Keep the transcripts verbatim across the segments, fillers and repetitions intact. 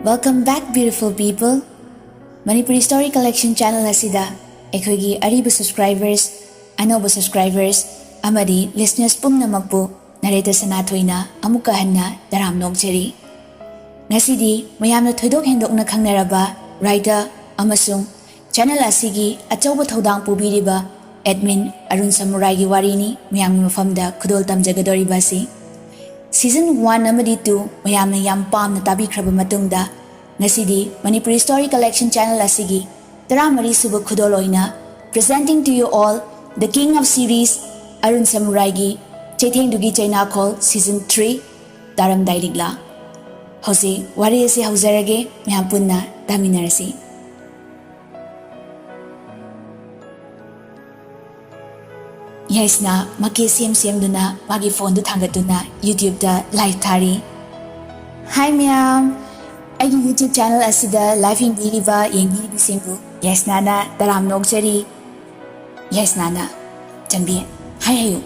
Welcome back, beautiful people. Manipuri Story Collection channel ꯑꯁꯤꯗ ꯑꯩꯈꯣꯏꯒꯤ ꯑꯔꯤꯕ subscribers, ꯑꯅꯧꯕ subscribers ꯑꯃꯗꯤ listeners ꯄꯨꯝꯅꯃꯛꯄꯨ narrator ꯁꯅꯥꯊꯣꯏꯅ ꯑꯃꯨꯛꯀ ꯍꯟꯅ ꯇꯔꯥꯝꯅ ꯑꯣꯛꯆꯔꯤ꯫ ꯉꯁꯤꯗꯤ ꯃꯌꯥꯝꯅ ꯊꯣꯏꯗꯣꯛ ꯍꯦꯟꯗꯣꯛꯅ ꯈꯪꯅꯔꯕ writer ꯑꯃꯁꯨꯡ channel ꯑꯁꯤꯒꯤ ꯑꯆꯧꯕ ꯊꯧꯗꯥꯡ ꯄꯨꯕꯤꯔꯤꯕ admin ꯑꯔꯨꯟ ꯁꯃꯨꯔꯥꯏꯒꯤ ꯋꯥꯔꯤꯅꯤ ꯃꯌꯥꯝꯒꯤ ꯃꯐꯝꯗ ꯈꯨꯗꯣꯜ ꯇꯝꯖꯒꯗꯧꯔꯤꯕ ꯑꯁꯤ꯫ Season one ꯑꯃꯗꯤ two ꯃꯌꯥꯝꯅ ꯌꯥꯝ ꯄꯥꯝꯅ ꯇꯥꯕꯤꯈ꯭ꯔꯕ ꯃꯇꯨꯡꯗ, ꯉꯁꯤꯗꯤ Manipuri Story Collection channel ꯑꯁꯤꯒꯤ ꯇꯔꯥꯃꯔꯤ ꯁꯨꯕ ꯈꯨꯗꯣꯜ ꯑꯣꯏꯅ presenting to you all the king of series, Arun ꯁꯃꯨꯔꯥꯏꯒꯤ ꯆꯩꯊꯦꯡꯗꯨꯒꯤ ꯆꯩꯅꯥꯈꯣꯜ season three, ꯇꯥꯔꯝꯗꯥꯏ ꯂꯤꯛꯂꯥ꯫ ꯍꯧꯖꯤꯛ ꯋꯥꯔꯤ ꯑꯁꯤ ꯍꯧꯖꯔꯒꯦ, ꯃꯌꯥꯝ ꯄꯨꯟꯅ ꯇꯥꯃꯤꯟꯅꯔꯁꯤ꯫ ꯌꯥꯏꯁꯅꯥ ꯃꯀꯦ ꯁꯦꯝ ꯁꯦꯝꯗꯨꯅ ꯃꯥꯒꯤ phoneꯗꯨ ꯊꯥꯡꯒꯠꯇꯨꯅ YouTubeꯇ live ꯊꯥꯔꯤ꯫ Hi ꯃꯌꯥꯝ, ꯑꯩꯒꯤ YouTube channel ꯑꯁꯤꯗ live ꯌꯦꯡꯕꯤꯔꯤꯕ ꯌꯦꯡꯕꯤꯔꯤꯕꯁꯤꯡꯕꯨ ꯌꯥꯏꯁꯅꯥꯅ ꯇꯔꯥꯝꯅ ꯑꯣꯛꯆꯔꯤ꯫ ꯌꯥꯏꯁꯅꯥꯅ, "ꯆꯟꯕꯤ, hi ꯍꯥꯏꯌꯨ꯫"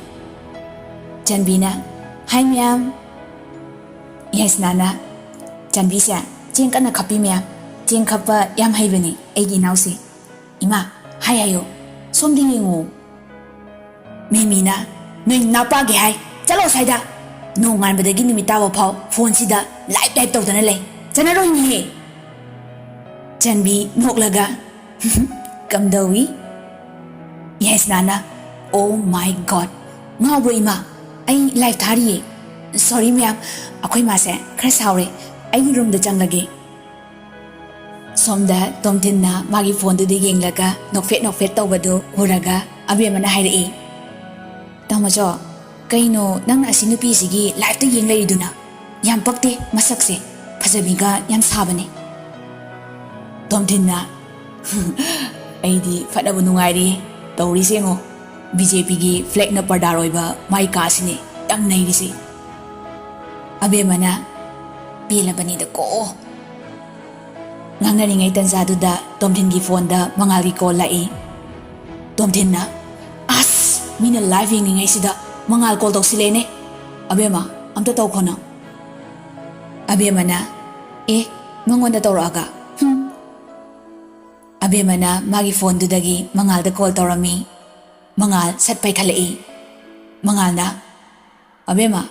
ꯆꯟꯕꯤꯅ, "Hi ꯃꯌꯥꯝ꯫" ꯌꯥꯏꯁꯅꯥꯅ, "ꯆꯟꯕꯤꯁꯦ ꯆꯦꯡ ꯀꯟꯅ ꯈꯞꯄꯤ ꯃꯌꯥꯝ, ꯆꯦꯡ ꯈꯞꯄ ꯌꯥꯝ ꯍꯩꯕꯅꯤ ꯑꯩꯒꯤ ꯏꯅꯥꯎꯁꯦ꯫ ꯏꯃꯥ, hi ꯍꯥꯏꯌꯨ, ꯁꯣꯝꯗ ꯌꯦꯡꯉꯨ꯫" ꯃꯦꯃꯤꯅ, "ꯅꯣꯏ ꯅꯥꯄꯥꯒꯤ ꯍꯥꯏ, ꯆꯠꯂꯣ ꯑꯁ꯭ꯋꯥꯏꯗ꯫ ꯅꯣꯡꯉꯥꯟꯕꯗꯒꯤ ꯅꯨꯃꯤꯠ ꯇꯥꯕ ꯐꯥꯎ phoneꯁꯤꯗ live live ꯇꯧꯗꯅ ꯂꯩ꯫ ꯆꯠꯅꯔꯣꯏꯅꯦꯍꯦ꯫" ꯆꯟꯕꯤ ꯅꯣꯛꯂꯒ, "ꯀꯝꯗꯧꯏ?" ꯌꯥꯏꯁꯅꯥꯅ, "Oh my God, ꯉꯥꯎꯕ꯭ꯔꯣ ꯏꯃꯥ? ꯑꯩ live ꯊꯥꯔꯤꯌꯦ꯫ Sorry ꯃꯌꯥꯝ, ꯑꯩꯈꯣꯏ ꯃꯥꯁꯦ ꯈꯔ ꯁꯥꯎꯔꯦ꯫ ꯑꯩꯒꯤ roomꯗ ꯆꯪꯂꯒꯦ꯫" ꯁꯣꯝꯗ ꯇꯣꯝꯊꯤꯟꯅ ꯃꯥꯒꯤ phoneꯗꯨꯗ ꯌꯦꯡꯂꯒ ꯅꯣꯛꯐꯦꯠ ꯅꯣꯛꯐꯦꯠ ꯇꯧꯕꯗꯨ ꯎꯔꯒ ꯑꯕꯦꯝꯃꯅ ꯍꯥꯏꯔꯛꯏ, "ꯇꯥꯃꯣꯆꯧ, ꯀꯩꯅꯣ ꯅꯪꯅ ꯑꯁꯤ ꯅꯨꯄꯤꯁꯤꯒꯤ liveꯇ ꯌꯦꯡ ꯂꯩꯔꯤꯗꯨꯅ? ꯌꯥꯝ ꯄꯛꯇꯦ ꯃꯁꯛꯁꯦ, ꯐꯖꯕꯤꯒ ꯌꯥꯝ ꯁꯥꯕꯅꯦ꯫" ꯇꯣꯝꯊꯤꯟꯅ, "ꯑꯩꯗꯤ ꯐꯅꯕ ꯅꯨꯡꯉꯥꯏꯔꯤ, ꯇꯧꯔꯤꯁꯦ ꯌꯦꯡꯉꯣ, BJPꯒꯤ flagꯅ ꯄꯔꯗꯥꯔ ꯑꯣꯏꯕ ꯃꯥꯏ ꯀꯥꯁꯤꯅꯦ ꯌꯥꯝ ꯅꯩꯔꯤꯁꯦ꯫" ꯑꯕꯦꯝꯃꯅ, "ꯄꯦꯜꯂꯕꯅꯤꯗꯀꯣ꯫" ꯉꯥꯡꯅꯔꯤꯉꯩ ꯇꯟꯖꯥꯗꯨꯗ ꯇꯣꯝꯊꯤꯟꯒꯤ phoneꯗ ꯃꯉꯥꯜꯒꯤ call ꯂꯥꯛꯏ꯫ ꯇꯣꯝꯊꯤꯟꯅ, "ꯑꯁ, ꯃꯤꯅ live ꯌꯦꯡꯉꯤꯉꯩꯁꯤꯗ ꯃꯉꯥꯜ call ꯇꯧꯁꯤꯜꯂꯦꯅꯦ꯫ ꯑꯕꯦꯝꯃ, ꯑꯝꯇ ꯇꯧꯈꯣ ꯅꯪ꯫" ꯑꯕꯦꯝꯃꯅ, "ꯑꯦ, ꯃꯉꯣꯟꯗ ꯇꯧꯔꯛꯑꯒ? ꯍꯨꯝ꯫ ꯑꯕꯦꯝꯃꯅ ꯃꯥꯒꯤ ꯐꯣꯟꯗꯨꯗꯒꯤ ꯃꯉꯥꯜꯗ ꯀꯣꯜ ꯇꯧꯔꯝꯃꯤ꯫ ꯃꯉꯥꯜ ꯁꯠ ꯄꯥꯏꯈꯠꯂꯛꯏ꯫ ꯃꯉꯥꯜꯅ, "ꯑꯕꯦꯝꯃ,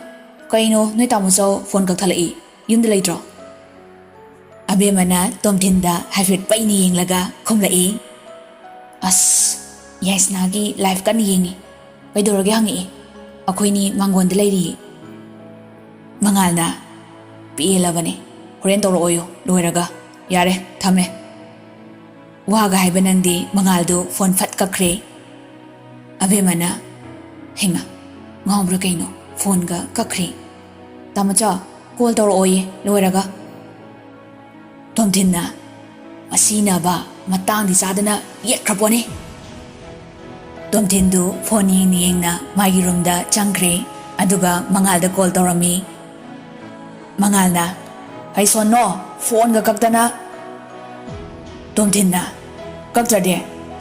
ꯀꯩꯅꯣ ꯅꯣꯏ ꯇꯥꯃꯣꯆꯧ ꯐꯣꯟ ꯀꯛꯊꯠꯂꯛꯏ? ꯌꯨꯝꯗ ꯂꯩꯇ꯭ꯔꯣ?" ꯑꯕꯦꯝꯃꯅ ꯇꯣꯝꯊꯤꯟꯗ ꯍꯥꯏꯐꯦꯠ ꯄꯩꯅ ꯌꯦꯡꯂꯒ ꯈꯨꯝꯂꯛꯏ, "ꯑꯁ, ꯌꯥꯏꯁꯅꯥꯒꯤ ꯂꯥꯏꯐ ꯀꯟꯅ ꯌꯦꯡꯉꯤ꯫ ꯀꯩꯗꯧꯔꯒꯦ?" ꯍꯪꯉꯛꯏ꯫ "ꯑꯩꯈꯣꯏꯅꯤ ꯃꯥꯡꯒꯣꯟꯗ ꯂꯩꯔꯤꯌꯦ꯫" ꯃꯉꯥꯜꯅ, "ꯄꯦꯜꯂꯕꯅꯦ, ꯍꯣꯔꯦꯟ ꯇꯧꯔꯛꯑꯣꯌꯣ ꯂꯣꯏꯔꯒ꯫ ꯌꯥꯔꯦ, ꯊꯝꯃꯦ꯫" ꯋꯥꯒ ꯍꯥꯏꯕ ꯅꯪꯗꯦ, ꯃꯉꯥꯜꯗꯨ ꯐꯣꯟ ꯐꯠ ꯀꯛꯈ꯭ꯔꯦ꯫ ꯑꯕꯦꯝꯃꯅ, "ꯍꯩꯃ, ꯉꯥꯎꯕ꯭ꯔꯥ ꯀꯩꯅꯣ? ꯐꯣꯟꯒ ꯀꯛꯈ꯭ꯔꯦ꯫" "ꯇꯥꯃꯣꯆꯥ, ꯀꯣꯜ ꯇꯧꯔꯛꯑꯣꯌꯦ ꯂꯣꯏꯔꯒ꯫" ꯇꯣꯝꯊꯤꯟꯅ, "ꯃꯁꯤꯅꯕ ꯃꯇꯥꯡꯗꯤ ꯆꯥꯗꯅ ꯌꯦꯠꯈ꯭ꯔ ꯄꯣꯠꯅꯤ꯫" ꯇꯣꯝꯊꯤꯟꯗꯨ ꯐꯣꯟ ꯌꯦꯡꯅ ꯌꯦꯡꯅ ꯃꯥꯒꯤ ꯔꯨꯝꯗ ꯆꯪꯈ꯭ꯔꯦ꯫ ꯑꯗꯨꯒ ꯃꯉꯥꯜꯗ ꯀꯣꯜ ꯇꯧꯔꯝꯃꯤ꯫ ꯃꯉꯥꯜꯅ, "ꯍꯩ ꯁꯣꯟꯅꯣ, ꯐꯣꯟꯒ ꯀꯛꯇꯅ꯫" ꯇꯣꯝꯊꯤꯟꯅ, "ꯀꯛꯇ꯭ꯔꯗꯤ,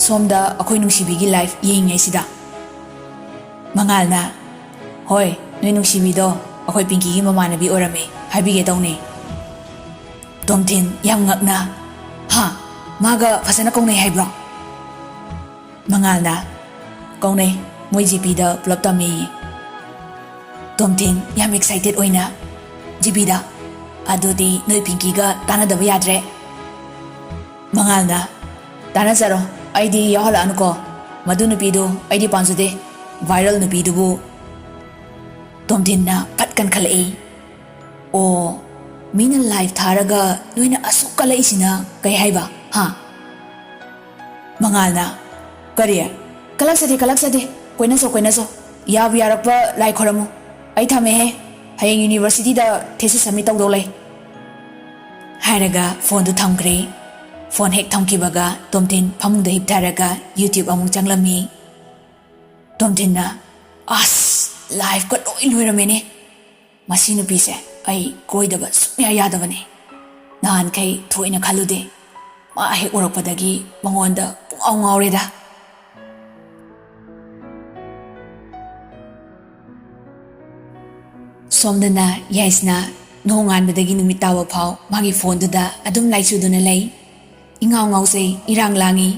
ꯁꯣꯝꯗ ꯑꯩꯈꯣꯏ ꯅꯨꯡꯁꯤꯕꯤꯒꯤ ꯂꯥꯏꯐ ꯌꯦꯡꯉꯤꯉꯩꯁꯤꯗ꯫" ꯃꯉꯥꯜꯅ, "ꯍꯣꯏ, ꯅꯣꯏ ꯅꯨꯡꯁꯤꯕꯤꯗꯣ ꯑꯩꯈꯣꯏ ꯄꯤꯡꯀꯤꯒꯤ ꯃꯃꯥꯟꯅꯕꯤ ꯑꯣꯏꯔꯝꯃꯤ, ꯍꯥꯏꯕꯤꯒꯦ ꯇꯧꯅꯤ꯫" ꯇꯣꯝꯊꯤꯟ ꯌꯥꯝ ꯉꯛꯅ, "ꯍꯥ? ꯃꯥꯒ ꯐꯖꯅ ꯀꯧꯅꯩ ꯍꯥꯏꯕ꯭ꯔꯣ?" ꯃꯉꯥꯜꯅ, "ꯀꯧꯅꯩ, ꯃꯣꯏ ꯖꯤꯄꯤꯗ ꯄꯨꯂꯞ ꯇꯝꯃꯤ꯫" ꯇꯣꯝꯊꯤꯟ ꯌꯥꯝ ꯑꯦꯛꯁꯥꯏꯇꯦꯠ ꯑꯣꯏꯅ, "ꯖꯤꯄꯤꯗ? ꯑꯗꯨꯗꯤ ꯅꯣꯏ ꯄꯤꯡꯀꯤꯒ ꯇꯥꯟꯅꯗꯕ ꯌꯥꯗ꯭ꯔꯦ꯫" ꯃꯉꯥꯜꯅ, "ꯇꯥꯟꯅꯖꯔꯣ, ꯑꯩꯗꯤ ꯌꯥꯎꯍꯜꯂꯛꯑꯅꯨꯀꯣ, ꯃꯗꯨ ꯅꯨꯄꯤꯗꯨ ꯑꯩꯗꯤ ꯄꯥꯝꯖꯗꯦ, ꯚꯥꯏꯔꯦꯜ ꯅꯨꯄꯤꯗꯨꯕꯨ꯫" ꯇꯣꯝꯊꯤꯟꯅ ꯐꯠ ꯀꯟꯈꯠꯂꯛꯏ꯫ "ꯑꯣ, ꯃꯤꯅ ꯂꯥꯏꯐ ꯊꯥꯔꯒ ꯅꯣꯏꯅ ꯑꯁꯨꯛ ꯀꯜꯂꯛꯏꯁꯤꯅ ꯀꯩ ꯍꯥꯏꯕ, ꯍꯥ?" ꯃꯉꯥꯜꯅ, "ꯀꯔꯤ? ꯀꯜꯂꯛꯆꯗꯦ, ꯀꯜꯂꯛꯆꯗꯦ꯫ ꯀꯣꯏꯅꯁꯣ, ꯀꯣꯏꯅꯁꯣ꯫ ꯌꯥꯕꯨ ꯌꯥꯔꯛꯄ ꯂꯥꯏ ꯈꯣꯏꯔꯝꯃꯨ꯫ ꯑꯩ ꯊꯝꯃꯦꯍꯦ꯫ ꯍꯌꯦꯡ ꯌꯨꯅꯤꯚꯔꯁꯤꯇꯤꯗ ꯊꯦꯁꯤꯁ ꯁꯕꯃꯤꯠ ꯇꯧꯗꯧ ꯂꯩ꯫" ꯍꯥꯏꯔꯒ ꯐꯣꯟꯗꯨ ꯊꯝꯈ꯭ꯔꯦ꯫ ꯐꯣꯟ ꯍꯦꯛ ꯊꯝꯈꯤꯕꯒ ꯇꯣꯝꯊꯤꯟ ꯐꯃꯨꯡꯗ ꯍꯤꯞꯊꯔꯒ YouTube ꯑꯃꯨꯛ ꯆꯪꯂꯝꯃꯤ꯫ ꯇꯣꯝꯊꯤꯟꯅ, "ꯑꯁ, ꯂꯥꯏꯐꯀ ꯂꯣꯏ ꯂꯣꯏꯔꯝꯃꯦꯅꯦ꯫ ꯃꯁꯤ ꯅꯨꯄꯤꯁꯦ ꯑꯩ ꯀꯣꯏꯗꯕ ꯁꯨꯡꯌꯥ ꯌꯥꯗꯕꯅꯦ꯫ ꯅꯍꯥꯟꯈꯩ ꯊꯣꯏꯅ ꯈꯜꯂꯨꯗꯦ꯫ ꯃꯥ ꯍꯦꯛ ꯎꯔꯛꯄꯗꯒꯤ ꯃꯉꯣꯟꯗ ꯄꯨꯡꯉꯥꯎ ꯉꯥꯎꯔꯦꯗ꯫" ꯁꯣꯝꯗꯅ ꯌꯥꯏꯁꯅꯥ ꯅꯣꯡꯉꯥꯟꯕꯗꯒꯤ ꯅꯨꯃꯤꯠ ꯇꯥꯕ ꯐꯥꯎ ꯃꯥꯒꯤ ꯐꯣꯟꯗꯨꯗ ꯑꯗꯨꯝ ꯂꯥꯏꯆꯨꯗꯨꯅ ꯂꯩ꯫ ꯏꯉꯥꯎ ꯉꯥꯎꯖꯩ, ꯏꯔꯥꯡ ꯂꯥꯡꯉꯤ꯫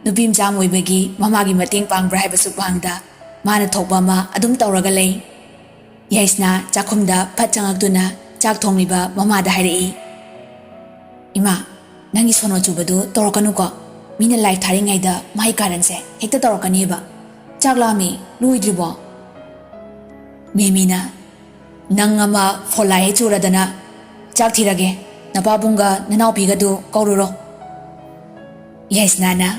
ꯅꯨꯄꯤ ꯃꯆꯥ ꯑꯃ ꯑꯣꯏꯕꯒꯤ ꯃꯃꯥꯒꯤ ꯃꯇꯦꯡ ꯄꯥꯡꯕ꯭ꯔꯥ ꯍꯥꯏꯕꯁꯨ ꯄꯥꯡꯗ ꯃꯥꯅ ꯊꯣꯛꯄ ꯑꯃ ꯑꯗꯨꯝ ꯇꯧꯔꯒ ꯂꯩ꯫ ꯌꯥꯏꯁꯅꯥ ꯆꯥꯛꯈꯨꯝꯗ ꯐꯠ ꯆꯪꯉꯛꯇꯨꯅ ꯆꯥꯛ ꯊꯣꯡꯂꯤꯕ ꯃꯃꯥꯗ ꯍꯥꯏꯔꯛꯏ, "ꯏꯃꯥ, ꯅꯪꯒꯤ ꯁꯣꯅꯣ ꯆꯨꯕꯗꯨ ꯇꯧꯔꯛꯀꯅꯨꯀꯣ꯫ ꯃꯤꯅ ꯂꯥꯏ ꯊꯥꯔꯤꯉꯩꯗ ꯃꯍꯩ ꯀꯥꯔꯟꯁꯦ ꯍꯦꯛꯇ ꯇꯧꯔꯛꯀꯅꯤꯕ꯫ ꯆꯥꯛ ꯂꯥꯝꯃꯤ, ꯂꯣꯏꯗ꯭ꯔꯤꯕꯣ?" ꯃꯦꯃꯤꯅ, "ꯅꯪ ꯑꯃ ꯐꯣꯟ ꯂꯥꯏ ꯍꯦꯛ ꯆꯨꯔꯗꯅ꯫ ꯆꯥꯛ ꯊꯤꯔꯒꯦ, ꯅꯄꯥꯕꯨꯡꯒ ꯅꯅꯥꯎꯄꯤꯒꯗꯨ ꯀꯧꯔꯨꯔꯣ꯫" ꯌꯥꯏꯁꯅꯥꯅ,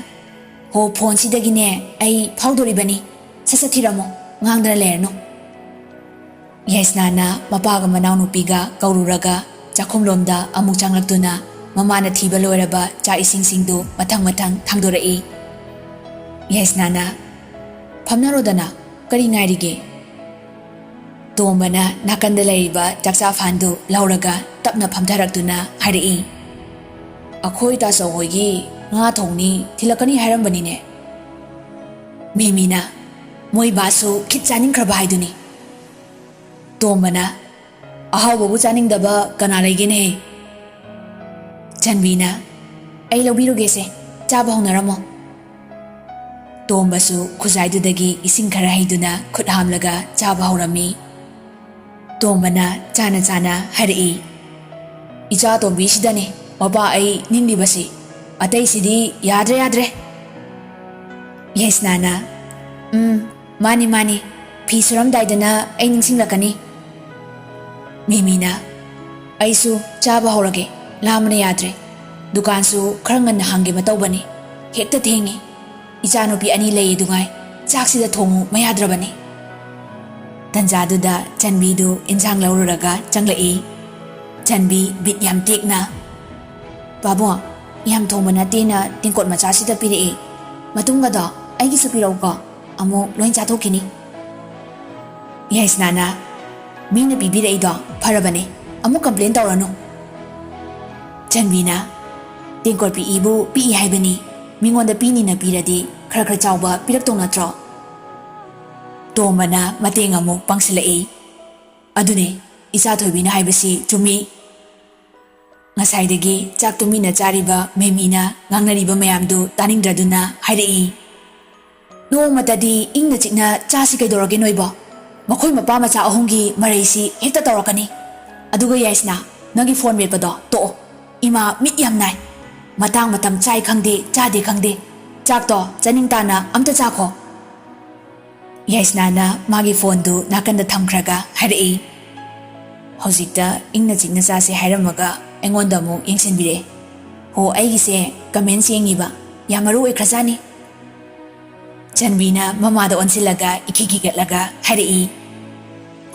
"ꯍꯣ, ꯐꯣꯟꯁꯤꯗꯒꯤꯅꯦ ꯑꯩ ꯐꯥꯎꯗꯣꯔꯤꯕꯅꯤ, ꯁꯠ ꯁꯠ ꯊꯤꯔꯝꯃꯣ, ꯉꯥꯡꯗꯅ ꯂꯩꯔꯅꯨ꯫" ꯌꯥꯏꯁꯅꯥꯅ ꯃꯄꯥꯒ ꯃꯅꯥꯎꯅꯨꯄꯤꯒ ꯀꯧꯔꯨꯔꯒ ꯆꯥꯛꯈꯨꯝꯂꯣꯝꯗ ꯑꯃꯨꯛ ꯆꯪꯂꯛꯇꯨꯅ ꯃꯃꯥꯅ ꯊꯤꯕ ꯂꯣꯏꯔꯕ ꯆꯥꯛ ꯏꯁꯤꯡꯁꯤꯡꯗꯨ ꯃꯊꯪ ꯃꯊꯪ ꯊꯥꯡꯗꯣꯔꯛꯏ꯫ ꯌꯥꯏꯁꯅꯥꯅ, "ꯐꯝꯅꯔꯣꯗꯅ, ꯀꯔꯤ ꯉꯥꯏꯔꯤꯒꯦ?" ꯇꯣꯝꯕꯅ ꯅꯥꯀꯟꯗ ꯂꯩꯔꯤꯕ ꯆꯥꯛꯆꯥꯐꯥꯟꯗꯨ ꯂꯧꯔꯒ ꯇꯞꯅ ꯐꯝꯊꯔꯛꯇꯨꯅ ꯍꯥꯏꯔꯛꯏ, "ꯑꯩꯈꯣꯏ ꯇꯥꯆꯧ ꯍꯣꯏꯒꯤ ꯉꯥ ꯊꯣꯡꯅꯤ ꯊꯤꯜꯂꯛꯀꯅꯤ ꯍꯥꯏꯔꯝꯕꯅꯤꯅꯦ꯫" ꯃꯦꯃꯤꯅ, "ꯃꯣꯏ ꯕꯥꯁꯨ ꯈꯤꯠ ꯆꯥꯅꯤꯡꯈ꯭ꯔꯕ ꯍꯥꯏꯗꯨꯅꯤ꯫" ꯇꯣꯝꯕꯅ, "ꯑꯍꯥꯎꯕꯕꯨ ꯆꯥꯅꯤꯡꯗꯕ ꯀꯅꯥ ꯂꯩꯒꯦꯅꯦ?" ꯆꯟꯕꯤꯅ, "ꯑꯩ ꯂꯧꯕꯤꯔꯨꯒꯦꯁꯦ, ꯆꯥꯕ ꯍꯧꯅꯔꯝꯃꯣ꯫" ꯇꯣꯝꯕꯁꯨ ꯈꯨꯖꯥꯏꯗꯨꯗꯒꯤ ꯏꯁꯤꯡ ꯈꯔ ꯍꯩꯗꯨꯅ ꯈꯨꯠ ꯍꯥꯝꯂꯒ ꯆꯥꯕ ꯍꯧꯔꯝꯃꯤ꯫ ꯇꯣꯝꯕꯅ ꯆꯥꯅ ꯆꯥꯅ ꯍꯥꯏꯔꯛꯏ, "ꯏꯆꯥ ꯇꯣꯝꯕꯤꯁꯤꯗꯅꯤ ꯃꯄꯥ ꯑꯩ ꯅꯤꯡꯂꯤꯕꯁꯤ, ꯑꯇꯩꯁꯤꯗꯤ ꯌꯥꯗ꯭ꯔꯦ, ꯌꯥꯗ꯭ꯔꯦ꯫" ꯌꯥꯏꯁꯅꯥꯅ, "ꯎꯝ, ꯃꯥꯅꯤ, ꯃꯥꯅꯤ, ꯐꯤ ꯁꯨꯔꯝꯗꯥꯏꯗꯅ ꯑꯩ ꯅꯤꯡꯁꯤꯡꯂꯛꯀꯅꯤ꯫" ꯃꯦꯃꯤꯅ, "ꯑꯩꯁꯨ ꯆꯥꯕ ꯍꯧꯔꯒꯦ, ꯂꯥꯝꯕꯅ ꯌꯥꯗ꯭ꯔꯦ꯫ ꯗꯨꯀꯥꯟꯁꯨ ꯈꯔ ꯉꯟꯅ ꯍꯥꯡꯒꯦ ꯃꯇꯧꯕꯅꯤ, ꯍꯦꯛꯇ ꯊꯦꯡꯉꯤ꯫ ꯏꯆꯥꯅꯨꯄꯤ ꯑꯅꯤ ꯂꯩ ꯑꯗꯨꯉꯥꯏ, ꯆꯥꯛꯁꯤꯗ ꯊꯣꯡꯉꯨ ꯃꯌꯥꯗ꯭ꯔꯕꯅꯤ꯫" ꯇꯟꯖꯥꯗꯨꯗ ꯆꯟꯕꯤꯗꯨ ꯏꯟꯁꯥꯡ ꯂꯧꯔꯨꯔꯒ ꯆꯪꯂꯛꯏ꯫ ꯆꯟꯕꯤ ꯕꯤꯠ ꯌꯥꯝ ꯇꯦꯛꯅ, "ꯄꯥꯕꯨꯡ, ꯌꯥꯝ ꯊꯣꯡꯕ ꯅꯠꯇꯦꯅ ꯇꯦꯡꯀꯣꯠ ꯃꯆꯥꯁꯤꯗ ꯄꯤꯔꯛꯏ꯫ ꯃꯇꯨꯡꯒꯗꯣ ꯑꯩꯒꯤꯁꯨ ꯄꯤꯔꯛꯎꯀꯣ, ꯑꯃꯨꯛ ꯂꯣꯏ ꯆꯥꯊꯣꯛꯈꯤꯅꯤ꯫" ꯌꯥꯏꯁꯅꯥꯅ, "ꯃꯤꯅ ꯄꯤꯕꯤꯔꯛꯏꯗꯣ ꯐꯔꯕꯅꯦ, ꯑꯃꯨꯛ ꯀꯝꯄ꯭ꯂꯦꯟ ꯇꯧꯔꯅꯨ꯫" ꯆꯟꯕꯤꯅ, "ꯇꯦꯡꯀꯣꯠ ꯄꯤꯛꯏꯕꯨ ꯄꯤꯛꯏ ꯍꯥꯏꯕꯅꯤ, ꯃꯤꯉꯣꯟꯗ ꯄꯤꯅꯤꯅ ꯄꯤꯔꯗꯤ ꯈꯔ ꯈꯔ ꯆꯥꯎꯕ ꯄꯤꯔꯛꯇꯧ ꯅꯠꯇ꯭ꯔꯣ?" ꯇꯣꯝꯕꯅ ꯃꯇꯦꯡ ꯑꯃꯨꯛ ꯄꯥꯡꯁꯤꯜꯂꯛꯏ꯫ "ꯑꯗꯨꯅꯦ, ꯏꯆꯥ ꯊꯣꯏꯕꯤꯅ ꯍꯥꯏꯕꯁꯤ ꯆꯨꯝꯃꯤ꯫ ꯉꯁꯥꯏꯗꯒꯤ ꯆꯥꯛ ꯇꯨꯃꯤꯟꯅ ꯆꯥꯔꯤꯕ ꯃꯦꯃꯤꯅ ꯉꯥꯡꯅꯔꯤꯕ ꯃꯌꯥꯝꯗꯨ ꯇꯥꯅꯤꯡꯗ꯭ꯔꯗꯨꯅ ꯍꯥꯏꯔꯛꯏ꯫ "ꯅꯣꯡꯃꯇꯗꯤ ꯏꯪꯅ ꯆꯤꯛꯅ ꯆꯥꯁꯤ ꯀꯩꯗꯧꯔꯒꯦ ꯅꯣꯏꯕꯣ? ꯃꯈꯣꯏ ꯃꯄꯥ ꯃꯆꯥ ꯑꯍꯨꯝꯒꯤ ꯃꯔꯩꯁꯤ ꯍꯦꯛꯇ ꯇꯧꯔꯛꯀꯅꯤ꯫ ꯑꯗꯨꯒ ꯌꯥꯏꯁꯅꯥ, ꯅꯪꯒꯤ ꯐꯣꯟ ꯃꯦꯠꯄꯗꯣ ꯇꯣꯛꯑꯣ꯫ ꯏꯃꯥ ꯃꯤꯠ ꯌꯥꯝ ꯅꯥꯏ꯫ ꯃꯇꯥꯡ ꯃꯇꯝ ꯆꯥꯏ ꯈꯪꯗꯦ, ꯆꯥꯗꯦ ꯈꯪꯗꯦ꯫ ꯆꯥꯛꯇꯣ ꯆꯥꯅꯤꯡ ꯇꯥꯅ ꯑꯝꯇ ꯆꯥꯈꯣ꯫" ꯌꯥꯏꯁꯅꯥꯅ ꯃꯥꯒꯤ ꯐꯣꯟꯗꯨ ꯅꯥꯀꯟꯗ ꯊꯝꯈ꯭ꯔꯒ ꯍꯥꯏꯔꯛꯏ꯫ ꯍꯧꯖꯤꯛꯇ ꯏꯪꯅ ꯆꯤꯛꯅ ꯆꯥꯁꯦ ꯍꯥꯏꯔꯝꯃꯒ ꯑꯩꯉꯣꯟꯗ ꯑꯃꯨꯛ ꯌꯦꯡꯁꯤꯟꯕꯤꯔꯛꯑꯦ꯫ ꯍꯣ, ꯑꯩꯒꯤꯁꯦ ꯀꯃꯦꯟꯁ ꯌꯦꯡꯉꯤꯕ꯫ ꯌꯥꯝ ꯃꯔꯨ ꯑꯣꯏꯈ꯭ꯔꯖꯥꯠꯅꯤ꯫ ꯆꯟꯕꯤꯅ ꯃꯃꯥꯗ ꯑꯣꯟꯁꯤꯜꯂꯒ ꯏꯈꯤ ꯈꯤꯒꯠꯂꯒ ꯍꯥꯏꯔꯛꯏ꯫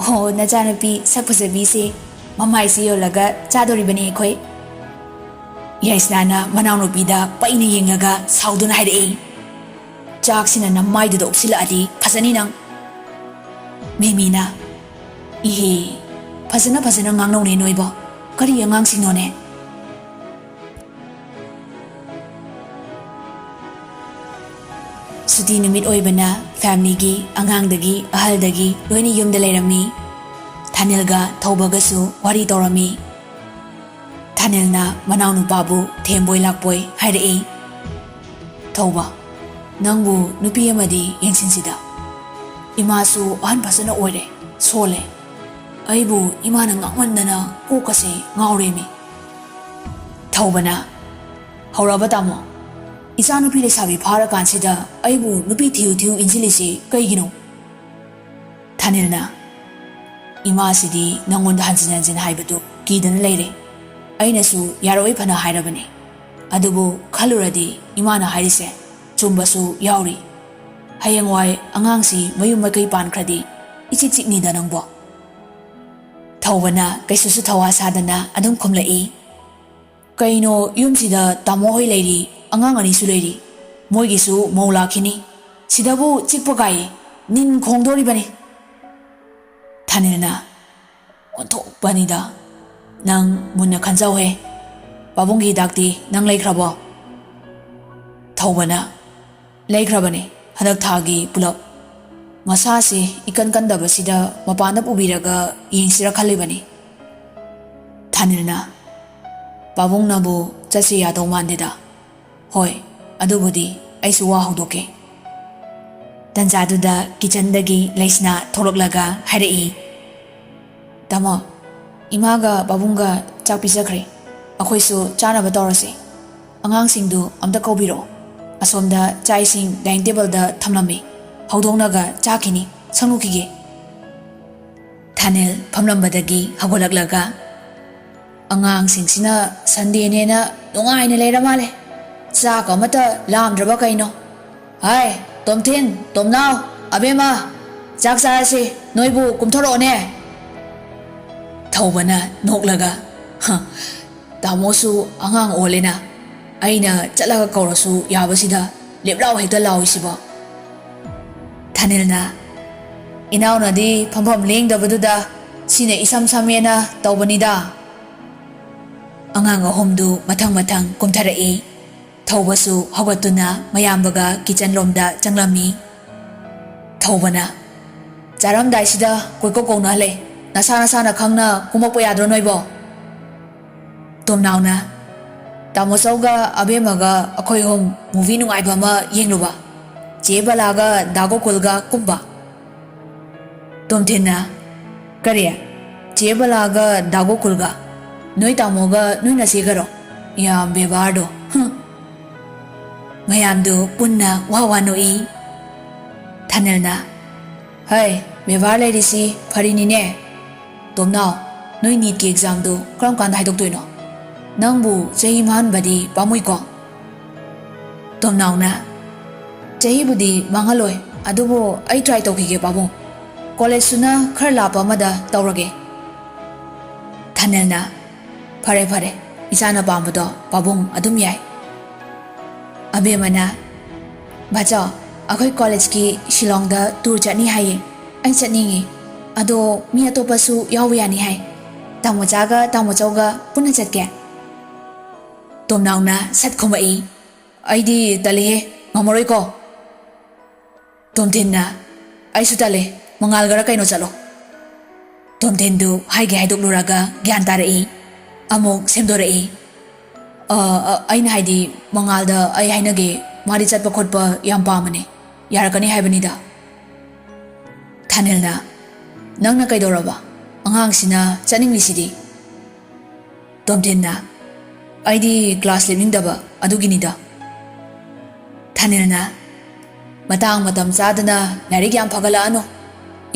"ꯍꯣ, ꯅꯆꯥꯅꯨꯄꯤ ꯁꯛ ꯐꯖꯕꯤꯁꯦ ꯃꯃꯥꯏꯁꯦ ꯌꯣꯜꯂꯒ ꯆꯥꯗꯣꯔꯤꯕꯅꯤ ꯑꯩꯈꯣꯏ꯫" ꯌꯥꯏꯁꯅꯥꯅ ꯃꯅꯥꯎꯅꯨꯄꯤꯗ ꯄꯩꯅ ꯌꯦꯡꯂꯒ ꯁꯥꯎꯗꯨꯅ ꯍꯥꯏꯔꯛꯏ꯫ "ꯆꯥꯛꯁꯤꯅ ꯅꯃꯥꯏꯗꯨꯗ ꯎꯞꯁꯤꯜꯂꯛꯑꯗꯤ ꯐꯖꯅꯤ ꯅꯪ꯫" ꯃꯦꯃꯤꯅ, "ꯏꯍꯦ, ꯐꯖꯅ ꯐꯖꯅ ꯉꯥꯡꯅꯧꯅꯦ ꯅꯣꯏꯕꯣ꯫ ꯀꯔꯤ ꯑꯉꯥꯡꯁꯤꯡꯅꯣꯅꯦ?" ꯁꯨꯇꯤ ꯅꯨꯃꯤꯠ ꯑꯣꯏꯕꯅ ꯐꯦꯃꯤꯂꯤꯒꯤ ꯑꯉꯥꯡꯗꯒꯤ ꯑꯍꯜꯗꯒꯤ ꯂꯣꯏꯅ ꯌꯨꯝꯗ ꯂꯩꯔꯝꯃꯤ꯫ ꯊꯥꯅꯤꯜꯒ ꯊꯧꯕꯒꯁꯨ ꯋꯥꯔꯤ ꯇꯧꯔꯝꯃꯤ꯫ ꯊꯥꯅꯤꯜꯅ ꯃꯅꯥꯎꯅꯨꯄꯥꯕꯨ ꯊꯦꯝꯕꯣꯏ ꯂꯥꯛꯄꯣꯏ ꯍꯥꯏꯔꯛꯏ꯫ "ꯊꯧꯕ, ꯅꯪꯕꯨ ꯅꯨꯄꯤ ꯑꯃꯗꯤ ꯌꯦꯡꯁꯤꯟꯁꯤꯗ꯫ ꯏꯃꯥꯁꯨ ꯑꯍꯟ ꯐꯖꯅ ꯑꯣꯏꯔꯦ, ꯁꯣꯜꯂꯦ꯫ ꯑꯩꯕꯨ ꯏꯃꯥꯅ ꯉꯥꯡꯃꯟꯗꯅ ꯀꯣꯛꯀꯁꯦ ꯉꯥꯎꯔꯦꯃꯤ꯫" ꯊꯧꯕꯅ, "ꯍꯧꯔꯛꯑꯕ ꯇꯥꯃꯣ? ꯏꯆꯥꯅꯨꯄꯤ ꯂꯩꯁꯥꯕꯤ ꯐꯥꯔꯀꯥꯟꯁꯤꯗ ꯑꯩꯕꯨ ꯅꯨꯄꯤ ꯊꯤꯌꯨ ꯊꯤꯌꯨ ꯏꯟꯁꯤꯜꯂꯤꯁꯤ ꯀꯩꯒꯤꯅꯣ?" ꯊꯥꯅꯤꯜꯅ, "ꯏꯃꯥꯁꯤꯗꯤ ꯅꯪꯉꯣꯟꯗ ꯍꯟꯖꯤꯟ ꯍꯟꯖꯤꯟ ꯍꯥꯏꯕꯗꯨ ꯀꯤꯗꯅ ꯂꯩꯔꯦ꯫ ꯑꯩꯅꯁꯨ ꯌꯥꯔꯛꯑꯣꯏ ꯐꯅ ꯍꯥꯏꯔꯕꯅꯦ꯫ ꯑꯗꯨꯕꯨ ꯈꯜꯂꯨꯔꯗꯤ ꯏꯃꯥꯅ ꯍꯥꯏꯔꯤꯁꯦ ꯆꯨꯝꯕꯁꯨ ꯌꯥꯎꯔꯤ꯫ ꯍꯌꯦꯡꯋꯥꯏ ꯑꯉꯥꯡꯁꯤ ꯃꯌꯨꯝ ꯃꯀꯩ ꯄꯥꯟꯈ꯭ꯔꯗꯤ ꯏꯆꯤꯛ ꯆꯤꯛꯅꯤꯗ ꯅꯪꯕꯣ꯫" ꯊꯧꯕꯅ ꯀꯩꯁꯨꯁꯨ ꯊꯧꯋꯥ ꯁꯥꯗꯅ ꯑꯗꯨꯝ ꯈꯨꯝꯂꯛꯏ꯫ "ꯀꯩꯅꯣ, ꯌꯨꯝꯁꯤꯗ ꯇꯥꯃꯣ ꯍꯣꯏ ꯂꯩꯔꯤ, ꯑꯉꯥꯡ ꯑꯅꯤꯁꯨ ꯂꯩꯔꯤ, ꯃꯣꯏꯒꯤꯁꯨ ꯃꯧ ꯂꯥꯛꯈꯤꯅꯤ꯫ ꯁꯤꯗꯕꯨ ꯆꯤꯛꯄ ꯀꯥꯏ ꯅꯤꯟ ꯈꯣꯡꯗꯣꯔꯤꯕꯅꯤ꯫" ꯊꯥꯅꯤꯜꯅ, "ꯑꯣꯟꯊꯣꯛꯄꯅꯤꯗ, ꯅꯪ ꯃꯨꯟꯅ ꯈꯟꯖꯧꯍꯦ꯫ ꯄꯥꯕꯨꯡꯒꯤ ꯍꯤꯗꯥꯛꯇꯤ ꯅꯪ ꯂꯩꯈ꯭ꯔꯕꯣ?" ꯊꯧꯕꯅ, "ꯂꯩꯈ꯭ꯔꯕꯅꯦ, ꯍꯟꯗꯛ ꯊꯥꯒꯤ ꯄꯨꯂꯞ꯫ ꯃꯁꯥꯁꯤ ꯏꯀꯟ ꯀꯟꯗꯕꯁꯤꯗ ꯃꯄꯥꯟꯗ ꯄꯨꯕꯤꯔꯒ ꯌꯦꯡꯁꯤꯔ ꯈꯜꯂꯤꯕꯅꯤ꯫ ꯊꯥꯅꯤꯜꯅ, "ꯄꯥꯕꯨꯡꯅꯕꯨ ꯆꯠꯁꯤ ꯌꯥꯗꯧ ꯃꯥꯟꯗꯦꯗ꯫ ꯍꯣꯏ, ꯑꯗꯨꯕꯨꯗꯤ ꯑꯩꯁꯨ ꯋꯥ ꯍꯧꯗꯣꯛꯀꯦ"꯫ ꯇꯟꯖꯥꯗꯨꯗ ꯀꯤꯆꯟꯗꯒꯤ ꯂꯩꯁꯅꯥ ꯊꯣꯛꯂꯛꯂꯒ ꯍꯥꯏꯔꯛꯏ, "ꯇꯥꯃꯣ, ꯏꯃꯥꯒ ꯄꯥꯕꯨꯡꯒ ꯆꯥꯛ ꯄꯤꯖꯈ꯭ꯔꯦ꯫ ꯑꯩꯈꯣꯏꯁꯨ ꯆꯥꯅꯕ ꯇꯧꯔꯁꯤ꯫ ꯑꯉꯥꯡꯁꯤꯡꯗꯨ ꯑꯝꯇ ꯀꯧꯕꯤꯔꯛꯑꯣ꯫ ꯑꯁꯣꯝꯗ ꯆꯥꯛ ꯏꯁꯤꯡ ꯗꯥꯏꯅꯤꯡ ꯇꯦꯕꯜꯗ ꯊꯝꯂꯝꯃꯤ꯫ ꯍꯧꯗꯣꯛꯅꯒ ꯆꯥꯈꯤꯅꯤ꯫ ꯁꯪꯂꯨꯈꯤꯒꯦ"꯫ ꯊꯥꯅꯤꯜ ꯐꯝꯂꯝꯕꯗꯒꯤ ꯍꯧꯒꯠꯂꯛꯂꯒ, "ꯑꯉꯥꯡꯁꯤꯡꯁꯤꯅ ꯁꯟꯗꯦꯅꯦꯅ ꯅꯨꯡꯉꯥꯏꯅ ꯂꯩꯔ ꯃꯥꯜꯂꯦ꯫ ꯆꯥꯛ ꯑꯃꯠꯇ ꯂꯥꯝꯗ꯭ꯔꯕ ꯀꯩꯅꯣ? ꯍꯥꯏ, ꯇꯣꯝꯊꯤꯟ, ꯇꯣꯝꯅꯥꯎ, ꯑꯕꯦꯝꯃ, ꯆꯥꯛ ꯆꯥꯔꯁꯤ, ꯅꯣꯏꯕꯨ ꯀꯨꯝꯊꯣꯔꯛꯑꯣꯅꯦ"꯫ ꯊꯧꯕꯅ ꯅꯣꯛꯂꯒ, "ꯍ, ꯇꯥꯃꯣꯁꯨ ꯑꯉꯥꯡ ꯑꯣꯜꯂꯦꯅ꯫ ꯑꯩꯅ ꯆꯠꯂꯒ ꯀꯧꯔꯁꯨ ꯌꯥꯕꯁꯤꯗ ꯂꯦꯞꯂꯥꯎ ꯍꯦꯛꯇ ꯂꯥꯎꯏꯁꯤꯕꯣ"꯫ ꯊꯥꯅꯤꯜꯅ, "ꯏꯅꯥꯎꯅꯗꯤ ꯐꯝꯐꯝ ꯂꯦꯡꯗꯕꯗꯨꯗ ꯁꯤꯅ ꯏꯁꯝ ꯁꯝꯃꯦꯅ ꯇꯧꯕꯅꯤꯗ"꯫ ꯑꯉꯥꯡ ꯑꯍꯨꯝꯗꯨ ꯃꯊꯪ ꯃꯊꯪ ꯀꯨꯝꯊꯔꯛꯏ꯫ ꯊꯧꯕꯁꯨ ꯍꯧꯒꯠꯇꯨꯅ ꯃꯌꯥꯝꯕꯒ ꯀꯤꯆꯟ ꯂꯣꯝꯗ ꯆꯪꯂꯝꯃꯤ꯫ ꯊꯧꯕꯅ, "ꯆꯥꯔꯝꯗꯥꯏꯁꯤꯗ ꯀꯣꯏꯀꯧ ꯀꯧꯅꯍꯜꯂꯦ꯫ ꯅꯁꯥ ꯅꯁꯥꯅ ꯈꯪꯅ ꯀꯨꯝꯃꯛꯄ ꯌꯥꯗ꯭ꯔꯣ ꯅꯣꯏꯕꯣ?" ꯇꯣꯝꯅꯥꯎꯅ, "ꯇꯥꯃꯣ ꯆꯧꯒ ꯑꯕꯦꯝꯃꯒ ꯑꯩꯈꯣꯏ ꯑꯍꯨꯝ movie ꯅꯨꯡꯉꯥꯏꯕ ꯑꯃ ꯌꯦꯡꯂꯨꯕ꯫ ꯆꯦ ꯕꯂꯥꯒ ꯗꯥ ꯒꯣꯀꯨꯜꯒ ꯀꯨꯝꯕ"꯫ ꯇꯣꯝꯊꯤꯟꯅ, "ꯀꯔꯤ? ꯆꯦ ꯕꯂꯥꯒ ꯗꯥ ꯒꯣꯀꯨꯜꯒ? ꯅꯣꯏ ꯇꯥꯃꯣꯒ ꯅꯣꯏ ꯅꯆꯦꯒꯔꯣ? ꯌꯥꯝ ꯕꯦꯕꯥꯔꯗꯣ, ꯍꯨꯝ"꯫ ꯃꯌꯥꯝꯗꯨ ꯄꯨꯟꯅ ꯋꯥ ꯋꯥ ꯅꯣꯛꯏ꯫ ꯊꯥꯅꯤꯜꯅ, "ꯍꯩ, ꯕꯦꯕꯥꯔ ꯂꯩꯔꯤꯁꯤ ꯐꯔꯤꯅꯤꯅꯦ꯫ ꯇꯣꯝꯅꯥꯎ, ꯅꯣꯏ ꯅꯤꯠꯀꯤ examꯗꯨ ꯀꯔꯝ ꯀꯥꯟꯗ ꯍꯥꯏꯗꯣꯛꯇꯣꯏꯅꯣ? ꯅꯪꯕꯨ ꯆꯍꯤ ꯃꯥꯡꯍꯟꯕꯗꯤ ꯄꯥꯝꯃꯨꯏꯀꯣ"꯫ ꯇꯣꯝꯅꯥꯎꯅ, "ꯆꯍꯤꯕꯨꯗꯤ ꯃꯥꯡꯍꯜꯂꯣꯏ, ꯑꯗꯨꯕꯨ ꯑꯩ try ꯇꯧꯈꯤꯒꯦ ꯄꯥꯕꯨꯡ꯫ Collegeꯁꯨꯅ ꯈꯔ ꯂꯥꯞꯄ ꯑꯃꯗ ꯇꯧꯔꯒꯦ"꯫ ꯊꯥꯅꯤꯜꯅ, "ꯐꯔꯦ ꯐꯔꯦ, ꯏꯆꯥꯅ ꯄꯥꯝꯕꯗꯣ ꯄꯥꯕꯨꯡ ꯑꯗꯨꯝ ꯌꯥꯏ"꯫ ꯑꯕꯦꯝꯃꯅ, "ꯕꯥꯆꯧ, ꯑꯩꯈꯣꯏ collegeꯀꯤ ꯁꯤꯂꯣꯡꯗ tour ꯆꯠꯅꯤ ꯍꯥꯏꯌꯦ꯫ ꯑꯩ ꯆꯠꯅꯤꯡꯉꯤ꯫ ꯑꯗꯣ ꯃꯤ ꯑꯇꯣꯞꯄꯁꯨ ꯌꯥꯎꯕ ꯌꯥꯅꯤ ꯍꯥꯏ꯫ ꯇꯥꯃꯣꯆꯥꯒ ꯇꯥꯃꯣꯆꯧꯒ ꯄꯨꯟꯅ ꯆꯠꯀꯦ"꯫ ꯇꯣꯝꯅꯥꯎꯅ ꯁꯠ ꯈꯨꯝꯃꯛꯏ, "ꯑꯩꯗꯤ ꯇꯜꯂꯤꯍꯦ, ꯉꯝꯃꯔꯣꯏꯀꯣ"꯫ ꯇꯣꯝꯊꯤꯟꯅ, ꯑꯩꯁꯨ ꯇꯜꯂꯦ꯫ ꯃꯉꯥꯜꯒꯔ ꯀꯩꯅꯣ ꯆꯠꯂꯣ꯫ ꯇꯣꯝꯊꯤꯟꯗꯨ ꯍꯥꯏꯒꯦ ꯍꯥꯏꯗꯣꯛꯂꯨꯔꯒ ꯒ꯭ꯌꯥꯟ ꯇꯥꯔꯛꯏ꯫ ꯑꯃꯨꯛ ꯁꯦꯝꯗꯣꯔꯛꯏ꯫ "ꯑ, ꯑ, ꯑꯩꯅ ꯍꯥꯏꯗꯤ, ꯃꯉꯥꯜꯗ ꯑꯩ ꯍꯥꯏꯅꯒꯦ꯫ ꯃꯥꯗꯤ ꯆꯠꯄ ꯈꯣꯠꯄ ꯌꯥꯝ ꯄꯥꯝꯕꯅꯦ꯫ ꯌꯥꯔꯛꯀꯅꯤ ꯍꯥꯏꯕꯅꯤꯗ꯫" ꯊꯥꯅꯤꯜꯅ, "ꯅꯪꯅ ꯀꯩꯗꯧꯔꯕ? ꯑꯉꯥꯡꯁꯤꯅ ꯆꯠꯅꯤꯡꯂꯤꯁꯤꯗꯤ?" ꯇꯣꯝꯊꯤꯟꯅ, "ꯑꯩꯗꯤ ꯀ꯭ꯂꯥꯁ ꯂꯦꯞꯅꯤꯡꯗꯕ, ꯑꯗꯨꯒꯤꯅꯤꯗ꯫" ꯊꯥꯅꯤꯜꯅ, "ꯃꯇꯥꯡ ꯃꯇꯝ ꯆꯥꯗꯅ ꯂꯥꯏꯔꯤꯛ ꯌꯥꯝ ꯐꯒꯠꯂꯛꯑꯅꯨ꯫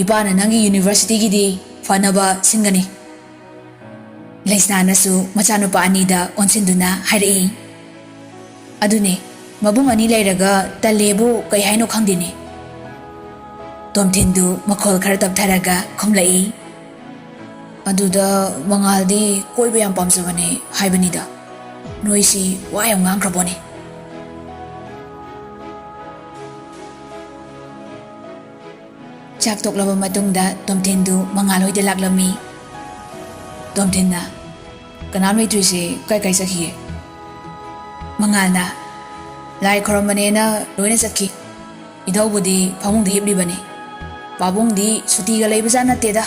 ꯏꯄꯥꯅ ꯅꯪꯒꯤ ꯌꯨꯅꯤꯚꯔꯁꯤꯇꯤꯒꯤꯗꯤ ꯐꯅꯕ ꯁꯤꯟꯒꯅꯤ꯫" ꯂꯩꯁꯅꯥꯅꯁꯨ ꯃꯆꯥꯅꯨꯄꯥ ꯑꯅꯤꯗ ꯑꯣꯟꯁꯤꯟꯗꯨꯅ ꯍꯥꯏꯔꯛꯏ꯫ "ꯑꯗꯨꯅꯦ, ꯃꯕꯨꯡ ꯑꯅꯤ ꯂꯩꯔꯒ ꯇꯜꯂꯦꯕꯨ ꯀꯩ ꯍꯥꯏꯅꯣ ꯈꯪꯗꯦꯅꯦ꯫" ꯇꯣꯝꯊꯤꯟꯗꯨ ꯃꯈꯣꯜ ꯈꯔ ꯇꯞꯊꯔꯒ ꯈꯨꯝꯂꯛꯏ꯫ "ꯑꯗꯨꯗ ꯃꯉꯥꯜꯗꯤ ꯀꯣꯏꯕ ꯌꯥꯝ ꯄꯥꯝꯖꯕꯅꯦ ꯍꯥꯏꯕꯅꯤꯗ꯫ ꯅꯣꯏꯁꯤ ꯋꯥ ꯌꯥꯝ ꯉꯥꯡꯈ꯭ꯔꯕꯣꯅꯦ꯫" ꯆꯥꯛ ꯇꯣꯛꯂꯕ ꯃꯇꯨꯡꯗ ꯇꯣꯝꯊꯤꯟꯗꯨ ꯃꯉꯥꯜ ꯍꯣꯏꯗ ꯂꯥꯛꯂꯝꯃꯤ꯫ ꯇꯣꯝꯊꯤꯟꯅ, "ꯀꯅꯥꯝ ꯂꯩꯇ꯭ꯔꯤꯁꯦ ꯀꯥꯏ ꯀꯥꯏ ꯆꯠꯈꯤꯒꯦ?" ꯃꯉꯥꯜꯅ, "ꯂꯥꯏ ꯈꯨꯔꯝꯕꯅꯦꯅ ꯂꯣꯏꯅ ꯆꯠꯈꯤ꯫ ꯏꯙꯧꯕꯨꯗꯤ ꯐꯃꯨꯡꯗ ꯍꯤꯞꯂꯤꯕꯅꯤ꯫ ꯄꯥꯕꯨꯡꯗꯤ ꯁꯨꯇꯤꯒ ꯂꯩꯕꯖꯥꯠ ꯅꯠꯇꯦꯗ꯫"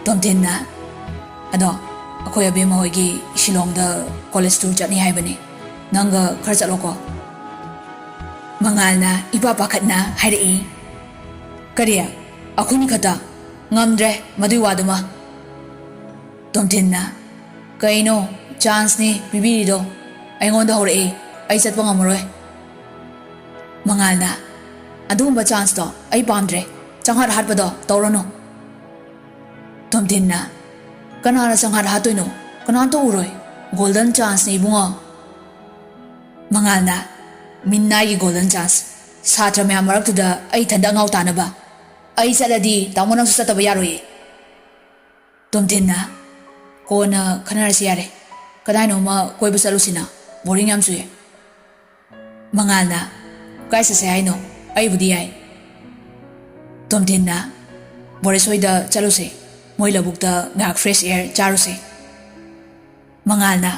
ꯇꯣꯝꯊꯤꯟꯅ, "ꯑꯗꯣ, ꯑꯩꯈꯣꯏ ꯑꯕꯦꯝꯃ ꯍꯣꯏꯒꯤ ꯁꯤꯂꯣꯡꯗ ꯀꯣꯂꯦꯖ ꯇꯨꯔ ꯆꯠꯅꯤ ꯍꯥꯏꯕꯅꯤ꯫ ꯅꯪꯒ ꯈꯔ ꯆꯠꯂꯣꯀꯣ꯫" ꯃꯉꯥꯜꯅ ꯏꯄꯥ ꯄꯥꯈꯠꯅ ꯍꯥꯏꯔꯛꯏ꯫ "ꯀꯔꯤ? ꯑꯩꯈꯣꯏꯅꯤ ꯈꯛꯇ? ꯉꯝꯗ꯭ꯔꯦ ꯃꯗꯨꯏ ꯋꯥꯗꯨꯃ꯫" ꯇꯣꯝꯊꯤꯟꯅ, "ꯀꯩꯅꯣ, ꯆꯥꯟꯁꯅꯤ ꯄꯤꯕꯤꯔꯤꯗꯣ꯫ ꯑꯩꯉꯣꯟꯗ ꯍꯧꯔꯛꯏ, ꯑꯩ ꯆꯠꯄ ꯉꯝꯃꯔꯣꯏ꯫" ꯃꯉꯥꯜꯅ, "ꯑꯗꯨꯒꯨꯝꯕ ꯆꯥꯟꯁꯇꯣ ꯑꯩ ꯄꯥꯝꯗ꯭ꯔꯦ꯫ ꯆꯪꯍꯥꯠ ꯍꯥꯠꯄꯗꯣ ꯇꯧꯔꯅꯨ꯫" ꯇꯣꯝꯊꯤꯟꯅ, "ꯀꯅꯥꯅ ꯆꯪꯍꯥꯠ ꯍꯥꯠꯇꯣꯏꯅꯣ? ꯀꯅꯥꯝꯇ ꯎꯔꯣꯏ꯫ ꯒꯣꯜꯗꯟ ꯆꯥꯟꯁꯅꯦ ꯏꯕꯨꯡꯉꯣ꯫" ꯃꯉꯥꯜꯅ, "ꯃꯤꯟꯅꯥꯏꯒꯤ ꯒꯣꯜꯗꯟ ꯆꯥꯟꯁ꯫ ꯁꯥꯇ꯭ꯔ ꯃꯌꯥꯝ ꯃꯔꯛꯇꯨꯗ ꯑꯩ ꯏꯊꯟꯗ ꯑꯉꯥꯎ ꯇꯥꯅꯕ꯫ ꯑꯩ ꯆꯠꯂꯗꯤ ꯇꯥꯃꯣ ꯅꯪꯁꯨ ꯆꯠꯇꯕ ꯌꯥꯔꯣꯏꯌꯦ꯫" ꯇꯣꯝꯊꯤꯟꯅ, "ꯀꯣꯟꯅ ꯈꯟꯅꯔꯁꯤ ꯌꯥꯔꯦ꯫ ꯀꯗꯥꯏꯅꯣꯃ ꯀꯣꯏꯕ ꯆꯠꯂꯨꯁꯤꯅ꯫ ꯕꯣꯔꯤꯡ ꯌꯥꯝ ꯆꯨꯏꯌꯦ꯫" ꯃꯉꯥꯜꯅ, "ꯀꯥꯏ ꯆꯠꯁꯦ ꯍꯥꯏꯅꯣ? ꯑꯩꯕꯨꯗꯤ ꯌꯥꯏ꯫" ꯇꯣꯝꯊꯤꯟꯅ, "ꯕꯣꯔꯦꯁ ꯍꯣꯏꯗ ꯆꯠꯂꯨꯁꯦ꯫ ꯃꯣꯏ ꯂꯧꯕꯨꯛꯇ ꯉꯥꯏꯍꯥꯛ ꯐ꯭ꯔꯦꯁ ꯑꯦꯌꯔ ꯆꯥꯔꯨꯁꯦ꯫" ꯃꯉꯥꯜꯅ,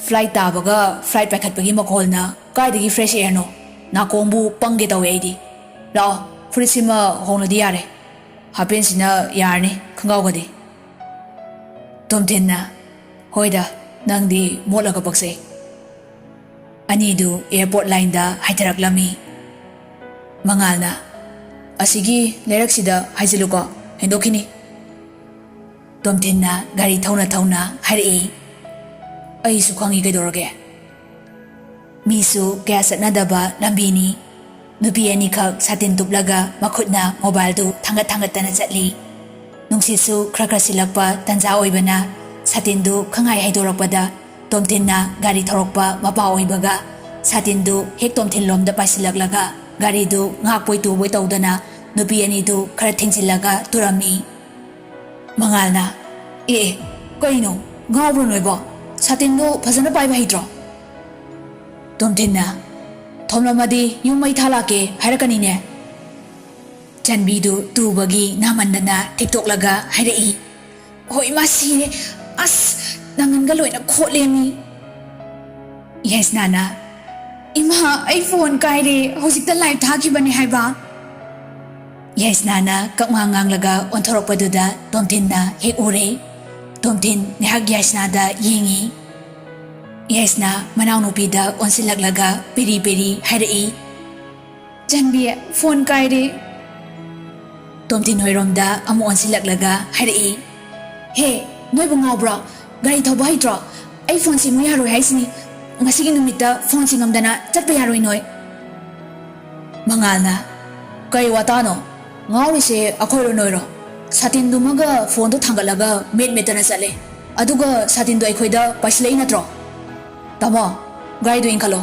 "ꯐ꯭ꯂꯥꯏꯠ ꯇꯥꯕꯒ ꯐ꯭ꯂꯥꯏꯠ ꯄꯥꯏꯈꯠꯄꯒꯤ ꯃꯈꯣꯜꯅ ꯀꯥꯏꯗꯒꯤ ꯐ꯭ꯔꯦꯁ ꯑꯦꯌꯔꯅꯣ? ꯅꯥꯀꯣꯡꯕꯨ ꯄꯪꯒꯦ ꯇꯧꯋꯦ ꯑꯩꯗꯤ꯫ ꯂꯥꯛꯑꯣ, ꯐꯨꯔꯤꯠꯁꯤꯃ ꯍꯣꯡꯂꯗꯤ ꯌꯥꯔꯦ꯫ ꯍꯥꯄꯦꯟꯁꯤꯅ ꯌꯥꯔꯅꯤ, ꯈꯣꯡꯒ꯭ꯔꯥꯎꯒꯗꯤ꯫ ꯇꯣꯝꯊꯤꯟꯅ, "ꯍꯣꯏꯗ, ꯅꯪꯗꯤ ꯃꯣꯠꯂꯒ ꯄꯛꯆꯩ"꯫ ꯑꯅꯤꯗꯨ ꯑꯦꯌꯔꯄꯣꯔꯠ ꯂꯥꯏꯟꯗ ꯍꯥꯏꯊꯔꯛꯂꯝꯃꯤ꯫ ꯃꯉꯥꯜꯅ, "ꯑꯁꯤꯒꯤ ꯂꯩꯔꯛꯁꯤꯗ ꯍꯥꯏꯖꯤꯜꯂꯨꯀꯣ, ꯍꯦꯟꯗꯣꯛꯈꯤꯅꯤ"꯫ ꯇꯣꯝꯊꯤꯟꯅ ꯒꯥꯔꯤ ꯊꯧꯅ ꯊꯧꯅ ꯍꯥꯏꯔꯛꯏ꯫ "ꯑꯩꯁꯨ ꯈꯪꯉꯤ ꯀꯩꯗꯧꯔꯒꯦ꯫ ꯃꯤꯁꯨ ꯀꯌꯥ ꯆꯠꯅꯗꯕ ꯂꯝꯕꯤꯅꯤ꯫ ꯅꯨꯄꯤ ꯑꯅꯤꯈꯛ ꯁꯥꯇꯤꯟ ꯇꯨꯞꯂꯒ ꯃꯈꯨꯠꯅ ꯃꯣꯕꯥꯏꯜꯗꯨ ꯊꯥꯡꯒꯠ ꯊꯥꯡꯒꯠꯇꯅ ꯆꯠꯂꯤ꯫ ꯅꯨꯡꯁꯤꯠꯁꯨ ꯈꯔ ꯈꯔ ꯁꯤꯜꯂꯛꯄ ꯇꯟꯖꯥ ꯑꯣꯏꯕꯅ ꯁꯥꯇꯤꯟꯗꯨ ꯈꯪꯍꯥꯏ ꯍꯩꯗꯣꯔꯛꯄꯗ ꯇꯣꯝꯊꯤꯟꯅ ꯒꯥꯔꯤ ꯊꯧꯔꯛꯄ ꯃꯄꯥ ꯑꯣꯏꯕꯒ ꯁꯥꯇꯤꯟꯗꯨ ꯍꯦꯛ ꯇꯣꯝꯊꯤꯟꯂꯣꯝꯗ ꯄꯥꯏꯁꯤꯜꯂꯛꯂꯒ ꯒꯥꯔꯤꯗꯨ ꯉꯥꯛꯄꯣꯏ ꯇꯨꯕꯣꯏ ꯇꯧꯗꯅ ꯅꯨꯄꯤ ꯑꯅꯤꯗꯨ ꯈꯔ ꯊꯤꯟꯖꯤꯜꯂꯒ ꯇꯨꯔꯝꯃꯤ꯫ ꯃꯉꯥꯜꯅ, "ꯑꯦ, ꯑꯦ, ꯀꯩꯅꯣ? ꯉꯥꯎꯕ꯭ꯔꯣ ꯅꯣꯏꯕꯣ? ꯁꯥꯇꯤꯟꯗꯣ ꯐꯖꯅ ꯄꯥꯏꯕ ꯍꯩꯇ꯭ꯔꯣ?" ꯇꯣꯝꯊꯤꯟꯅ, "ꯊꯣꯝꯂꯝꯃꯗꯤ ꯌꯨꯝ ꯃꯩ ꯊꯥ ꯂꯥꯛꯀꯦ ꯍꯥꯏꯔꯛꯀꯅꯤꯅꯦ"꯫ ꯆꯟꯕꯤꯗꯨ ꯇꯨꯕꯒꯤ ꯅꯥꯃꯟꯗꯅ ꯊꯦꯛꯇꯣꯛꯂꯒ ꯍꯥꯏꯔꯛꯏ꯫ "ꯍꯣꯏ, ꯏꯃꯥ ꯁꯤꯔꯦ꯫ ꯑꯁ, ꯅꯪꯒꯟꯒ ꯂꯣꯏꯅ ꯈꯣꯠꯂꯦꯃꯤ"꯫ ꯌꯥꯏꯁꯅꯥꯅ, "ꯏꯃꯥ, ꯑꯩ ꯐꯣꯟ ꯀꯥꯏꯔꯦ, ꯍꯧꯖꯤꯛꯇ ꯂꯥꯏꯚ ꯊꯥꯈꯤꯕꯅꯦ ꯍꯥꯏꯕ"꯫ ꯌꯥꯏꯁꯅꯥꯅ ꯀꯛꯃꯥꯡ ꯉꯥꯡꯂꯒ ꯑꯣꯟꯊꯣꯔꯛꯄꯗꯨꯗ ꯇꯣꯝꯊꯤꯟꯅ ꯍꯦꯛ ꯎꯔꯦ꯫ ꯇꯣꯝꯊꯤꯟ ꯉꯥꯏꯍꯥꯛ ꯌꯥꯏꯁꯅꯥꯗ ꯌꯦꯡꯉꯤ꯫ ꯌꯥꯏꯁꯅꯥ ꯃꯅꯥꯎꯅꯨꯄꯤꯗ ꯑꯣꯟꯁꯤꯜꯂꯛꯂꯒ ꯄꯦꯔꯤ ꯄꯦꯔꯤ ꯍꯥꯏꯔꯛꯏ, "ꯆꯟꯕꯤ, ꯐꯣꯟ ꯀꯥꯏꯔꯦ"꯫ ꯇꯣꯝꯊꯤꯟ ꯍꯣꯏꯔꯣꯝꯗ ꯑꯃꯨꯛ ꯑꯣꯟꯁꯤꯜꯂꯛꯂꯒ ꯍꯥꯏꯔꯛꯏ, "ꯍꯦ, ꯅꯣꯏꯕꯨ ꯉꯥꯎꯕ꯭ꯔꯣ? ꯒꯥꯔꯤ ꯊꯧꯕ ꯍꯩꯇ꯭ꯔꯣ? ꯑꯩ ꯐꯣꯟ ꯁꯦꯝꯃꯨ ꯌꯥꯔꯣꯏ ꯍꯥꯏꯁꯤꯅꯤ꯫ ꯉꯁꯤꯒꯤ ꯅꯨꯃꯤꯠꯇ ꯐꯣꯟ ꯁꯤꯡꯉꯝꯗꯅ ꯆꯠꯄ ꯌꯥꯔꯣꯏ ꯅꯣꯏ"꯫ ꯃꯉꯥꯜꯅ, "ꯀꯩ ꯋꯥꯇꯥꯅꯣ? ꯉꯥꯎꯔꯤꯁꯦ ꯑꯩꯈꯣꯏꯔꯣ ꯅꯣꯏꯔꯣ? ꯁꯥꯇꯤꯟꯗꯨꯃꯒ ꯐꯣꯟꯗꯣ ꯊꯥꯡꯒꯠꯂꯒ ꯃꯦꯠ ꯃꯦꯠꯇꯅ ꯆꯠꯂꯦ꯫ ꯑꯗꯨꯒ ꯁꯥꯇꯤꯟꯗꯣ ꯑꯩꯈꯣꯏꯗ ꯄꯥꯏꯁꯤꯜꯂꯛꯏ ꯅꯠꯇ꯭ꯔꯣ? ꯇꯥꯃꯣ, ꯒꯥꯔꯤꯗꯣ ꯏꯟꯈꯠꯂꯣ"꯫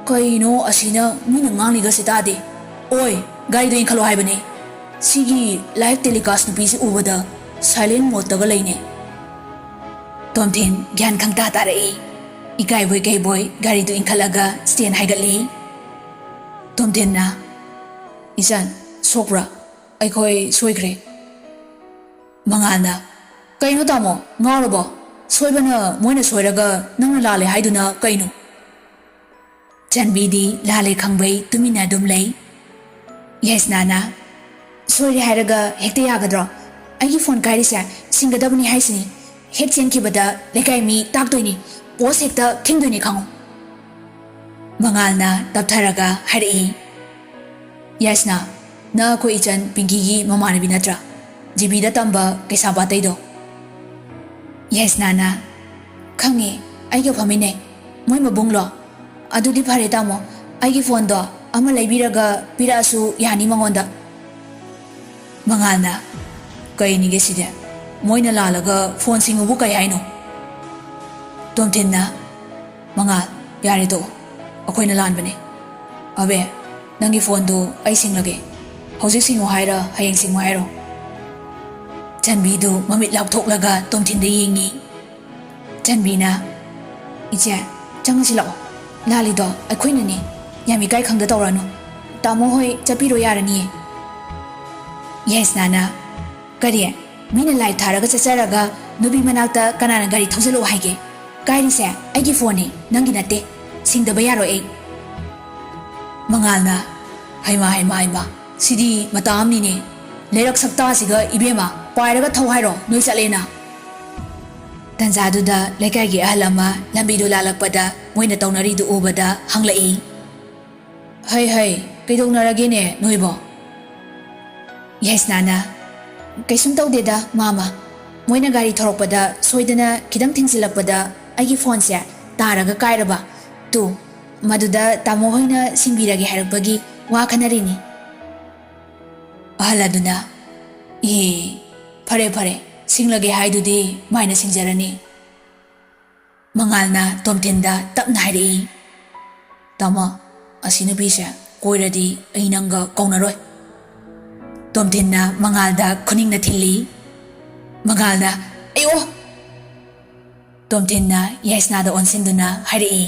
ꯀꯩꯅꯣ ꯑꯁꯤꯅ ꯃꯤꯅ ꯉꯥꯡꯂꯤꯒꯁꯦ ꯇꯥꯗꯦ꯫ "ꯑꯣꯏ, ꯒꯥꯔꯤꯗꯣ ꯏꯟꯈꯠꯂꯣ ꯍꯥꯏꯕꯅꯦ꯫ ꯁꯤꯒꯤ ꯂꯥꯏꯚ ꯇꯦꯂꯤꯀꯥꯁ ꯅꯨꯄꯤꯁꯤ ꯎꯕꯗ ꯁꯥꯏꯂꯦꯟ ꯃꯣꯗꯇꯒ ꯂꯩꯅꯦ"꯫ ꯇꯣꯝꯊꯤꯟ ꯒ꯭ꯌꯥꯟ ꯈꯪꯇꯥ ꯇꯥꯔꯛꯏ꯫ ꯏꯀꯥꯏꯕꯣꯏ ꯀꯩꯕꯣꯏ ꯒꯥꯔꯤꯗꯨ ꯏꯟꯈꯠꯂꯒ ꯁ꯭ꯇꯦꯟ ꯍꯥꯏꯒꯠꯂꯤ꯫ ꯇꯣꯝꯊꯤꯟꯅ, "ꯏꯆꯟ, ꯁꯣꯛꯄ꯭ꯔꯥ? ꯑꯩꯈꯣꯏ ꯁꯣꯏꯈ꯭ꯔꯦ"꯫ ꯃꯉꯥꯜꯅ, "ꯀꯩꯅꯣ ꯇꯥꯃꯣ, ꯉꯥꯎꯔꯕꯣ? ꯁꯣꯏꯕꯅ ꯃꯣꯏꯅ ꯁꯣꯏꯔꯒ ꯅꯪꯅ ꯂꯥꯜꯂꯦ ꯍꯥꯏꯗꯨꯅ ꯀꯩꯅꯣ?" ꯆꯟꯕꯤꯗꯤ ꯂꯥꯜꯂꯦ ꯈꯪꯕꯩ ꯇꯨꯃꯤꯟꯅ ꯑꯗꯨꯝ ꯂꯩ꯫ ꯌꯥꯏꯁꯅꯥꯅ, "ꯁꯣꯏꯔꯦ ꯍꯥꯏꯔꯒ ꯍꯦꯛꯇ ꯌꯥꯒꯗ꯭ꯔꯣ? ꯑꯩꯒꯤ ꯐꯣꯟ ꯀꯥꯏꯔꯤꯁꯦ ꯁꯤꯡꯒꯗꯕꯅꯤ ꯍꯥꯏꯁꯤꯅꯤ꯫ ꯍꯦꯛ ꯆꯦꯟꯈꯤꯕꯗ ꯂꯩꯀꯥꯏ ꯃꯤ ꯇꯥꯛꯇꯣꯏꯅꯤ, ꯄꯣꯁ ꯍꯦꯛꯇ ꯈꯤꯡꯗꯣꯏꯅꯤ ꯈꯪꯉꯨ"꯫ ꯃꯉꯥꯜꯅ ꯇꯞꯊꯔꯒ ꯍꯥꯏꯔꯛꯏ, "ꯌꯥꯏꯁꯅꯥ, ꯅꯪ ꯑꯩꯈꯣꯏ ꯏꯆꯟ ꯄꯤꯡꯀꯤꯒꯤ ꯃꯃꯥꯟꯅꯕꯤ ꯅꯠꯇ꯭ꯔꯥ? ꯖꯤꯕꯤꯗ ꯇꯝꯕ ꯀꯩꯁꯥꯝꯄꯥꯠꯇꯩꯗꯣ?" ꯌꯥꯏꯁꯅꯥꯅ, "ꯈꯪꯉꯦ, ꯑꯩꯒ ꯐꯝꯃꯤꯟꯅꯩ꯫ ꯃꯣꯏ ꯃꯕꯨꯡꯂꯣ? ꯑꯗꯨꯗꯤ ꯐꯔꯦ ꯇꯥꯃꯣ, ꯑꯩꯒꯤ ꯐꯣꯟꯗꯣ ꯑꯃ ꯂꯩꯕꯤꯔꯒ ꯄꯤꯔꯛꯑꯁꯨ ꯌꯥꯅꯤ ꯃꯉꯣꯟꯗ"꯫ ꯃꯉꯥꯜꯅ, "ꯀꯩꯅꯤꯒꯦ ꯁꯤꯗꯤ? ꯃꯣꯏꯅ ꯂꯥꯜꯂꯒ ꯐꯣꯟ ꯁꯤꯡꯉꯨꯕꯨ ꯀꯩ ꯍꯥꯏꯅꯣ?" ꯇꯣꯝꯊꯤꯟꯅ, "ꯃꯉꯥꯜ, ꯌꯥꯔꯦ ꯇꯣꯛꯑꯣ, ꯑꯩꯈꯣꯏꯅ ꯂꯥꯟꯕꯅꯦ꯫ ꯑꯕꯦ, ꯅꯪꯒꯤ ꯐꯣꯟꯗꯨ ꯑꯩ ꯁꯤꯡꯂꯒꯦ꯫ ꯍꯧꯖꯤꯛ ꯁꯤꯡꯉꯨ ꯍꯥꯏꯔ ꯍꯌꯦꯡ ꯁꯤꯡꯉꯨ ꯍꯥꯏꯔꯣ?" ꯆꯟꯕꯤꯗꯨ ꯃꯃꯤꯠ ꯂꯥꯎꯊꯣꯛꯂꯒ ꯇꯣꯝꯊꯤꯟꯗ ꯌꯦꯡꯉꯤ꯫ ꯆꯟꯕꯤꯅ, "ꯏꯆꯦ, ꯆꯪꯉꯁꯤ ꯂꯥꯛꯑꯣ꯫ ꯂꯥꯜꯂꯤꯗꯣ ꯑꯩꯈꯣꯏꯅꯅꯦ꯫ ꯌꯥꯝ ꯏꯀꯥꯏ ꯈꯪꯗ ꯇꯧꯔꯅꯨ꯫ ꯇꯥꯃꯣ ꯍꯣꯏ ꯆꯠꯄꯤꯔꯣ ꯌꯥꯔꯅꯤꯌꯦ"꯫ ꯌꯥꯏꯁꯅꯥꯅ, "ꯀꯔꯤ? ꯃꯤꯅ ꯂꯥꯏꯠ ꯊꯥꯔꯒ ꯆꯠꯆꯔꯒ ꯅꯨꯄꯤ ꯃꯅꯥꯛꯇ ꯀꯅꯥꯅ ꯒꯥꯔꯤ ꯊꯧꯖꯤꯜꯂꯛꯑꯣ ꯍꯥꯏꯒꯦ? ꯀꯥꯏꯔꯤꯁꯦ ꯑꯩꯒꯤ ꯐꯣꯟꯅꯤ, ꯅꯪꯒꯤ ꯅꯠꯇꯦ꯫ ꯁꯤꯡꯗꯕ ꯌꯥꯔꯣꯏ ꯑꯩ"꯫ ꯃꯉꯥꯜꯅ, "ꯍꯩꯃꯥ, ꯍꯩꯃꯥ, ꯍꯩꯃꯥ, ꯁꯤꯗꯤ ꯃꯇꯥ ꯑꯃꯅꯤꯅꯦ꯫ ꯂꯩꯔꯛ ꯁꯛꯇꯥꯁꯤꯒ ꯏꯕꯦꯝꯃ, ꯄꯥꯏꯔꯒ ꯊꯧ ꯍꯥꯏꯔꯣ ꯅꯣꯏ ꯆꯠꯂꯦꯅ?" ꯇꯟꯖꯥꯗꯨꯗ ꯂꯩꯀꯥꯏꯒꯤ ꯑꯍꯜ ꯑꯃ ꯂꯝꯕꯤꯗꯨ ꯂꯥꯜꯂꯛꯄꯗ ꯃꯣꯏꯅ ꯇꯧꯅꯔꯤꯗꯨ ꯎꯕꯗ ꯍꯪꯂꯛꯏ, "ꯍꯩ, ꯍꯩ, ꯀꯩꯗꯧꯅꯔꯒꯦꯅꯦ ꯅꯣꯏꯕꯣ?" ꯌꯥꯏꯁꯅꯥꯅ, "ꯀꯩꯁꯨꯝ ꯇꯧꯗꯦꯗ ꯃꯥꯃ, ꯃꯣꯏꯅ ꯒꯥꯔꯤ ꯊꯧꯔꯛꯄꯗ ꯁꯣꯏꯗꯅ ꯈꯤꯇꯪ ꯊꯤꯡꯖꯤꯜꯂꯛꯄꯗ ꯑꯩꯒꯤ ꯐꯣꯟꯁꯦ ꯇꯥꯔꯒ ꯀꯥꯏꯔꯕ꯫ ꯇꯨ, ꯃꯗꯨꯗ ꯇꯥꯃꯣ ꯍꯣꯏꯅ ꯁꯤꯡꯕꯤꯔꯒꯦ ꯍꯥꯏꯔꯛꯄꯒꯤ ꯋꯥ ꯈꯟꯅꯔꯤꯅꯤ"꯫ ꯑꯍꯜ ꯑꯗꯨꯅ, "ꯏꯍꯦ, ꯐꯔꯦ, ꯐꯔꯦ, ꯁꯤꯡꯂꯒꯦ ꯍꯥꯏꯗꯨꯗꯤ ꯃꯥꯏꯅ ꯁꯤꯡꯖꯔꯅꯤ"꯫ ꯃꯉꯥꯜꯅ ꯇꯣꯝꯊꯤꯟꯗ ꯇꯞꯅ ꯍꯥꯏꯔꯛꯏ, "ꯇꯥꯃꯣ, ꯑꯁꯤ ꯅꯨꯄꯤꯁꯦ ꯀꯣꯏꯔꯗꯤ ꯑꯩ ꯅꯪꯒ ꯀꯧꯅꯔꯣꯏ"꯫ ꯇꯣꯝꯊꯤꯟꯅ ꯃꯉꯥꯜꯗ ꯈꯨꯅꯤꯡꯅ ꯊꯤꯜꯂꯤ꯫ ꯃꯉꯥꯜꯅ, "ꯑꯌꯣ!" ꯇꯣꯝꯊꯤꯟꯅ ꯌꯥꯏꯁꯅꯥꯗ ꯑꯣꯟꯁꯤꯟꯗꯨꯅ ꯍꯥꯏꯔꯛꯏ,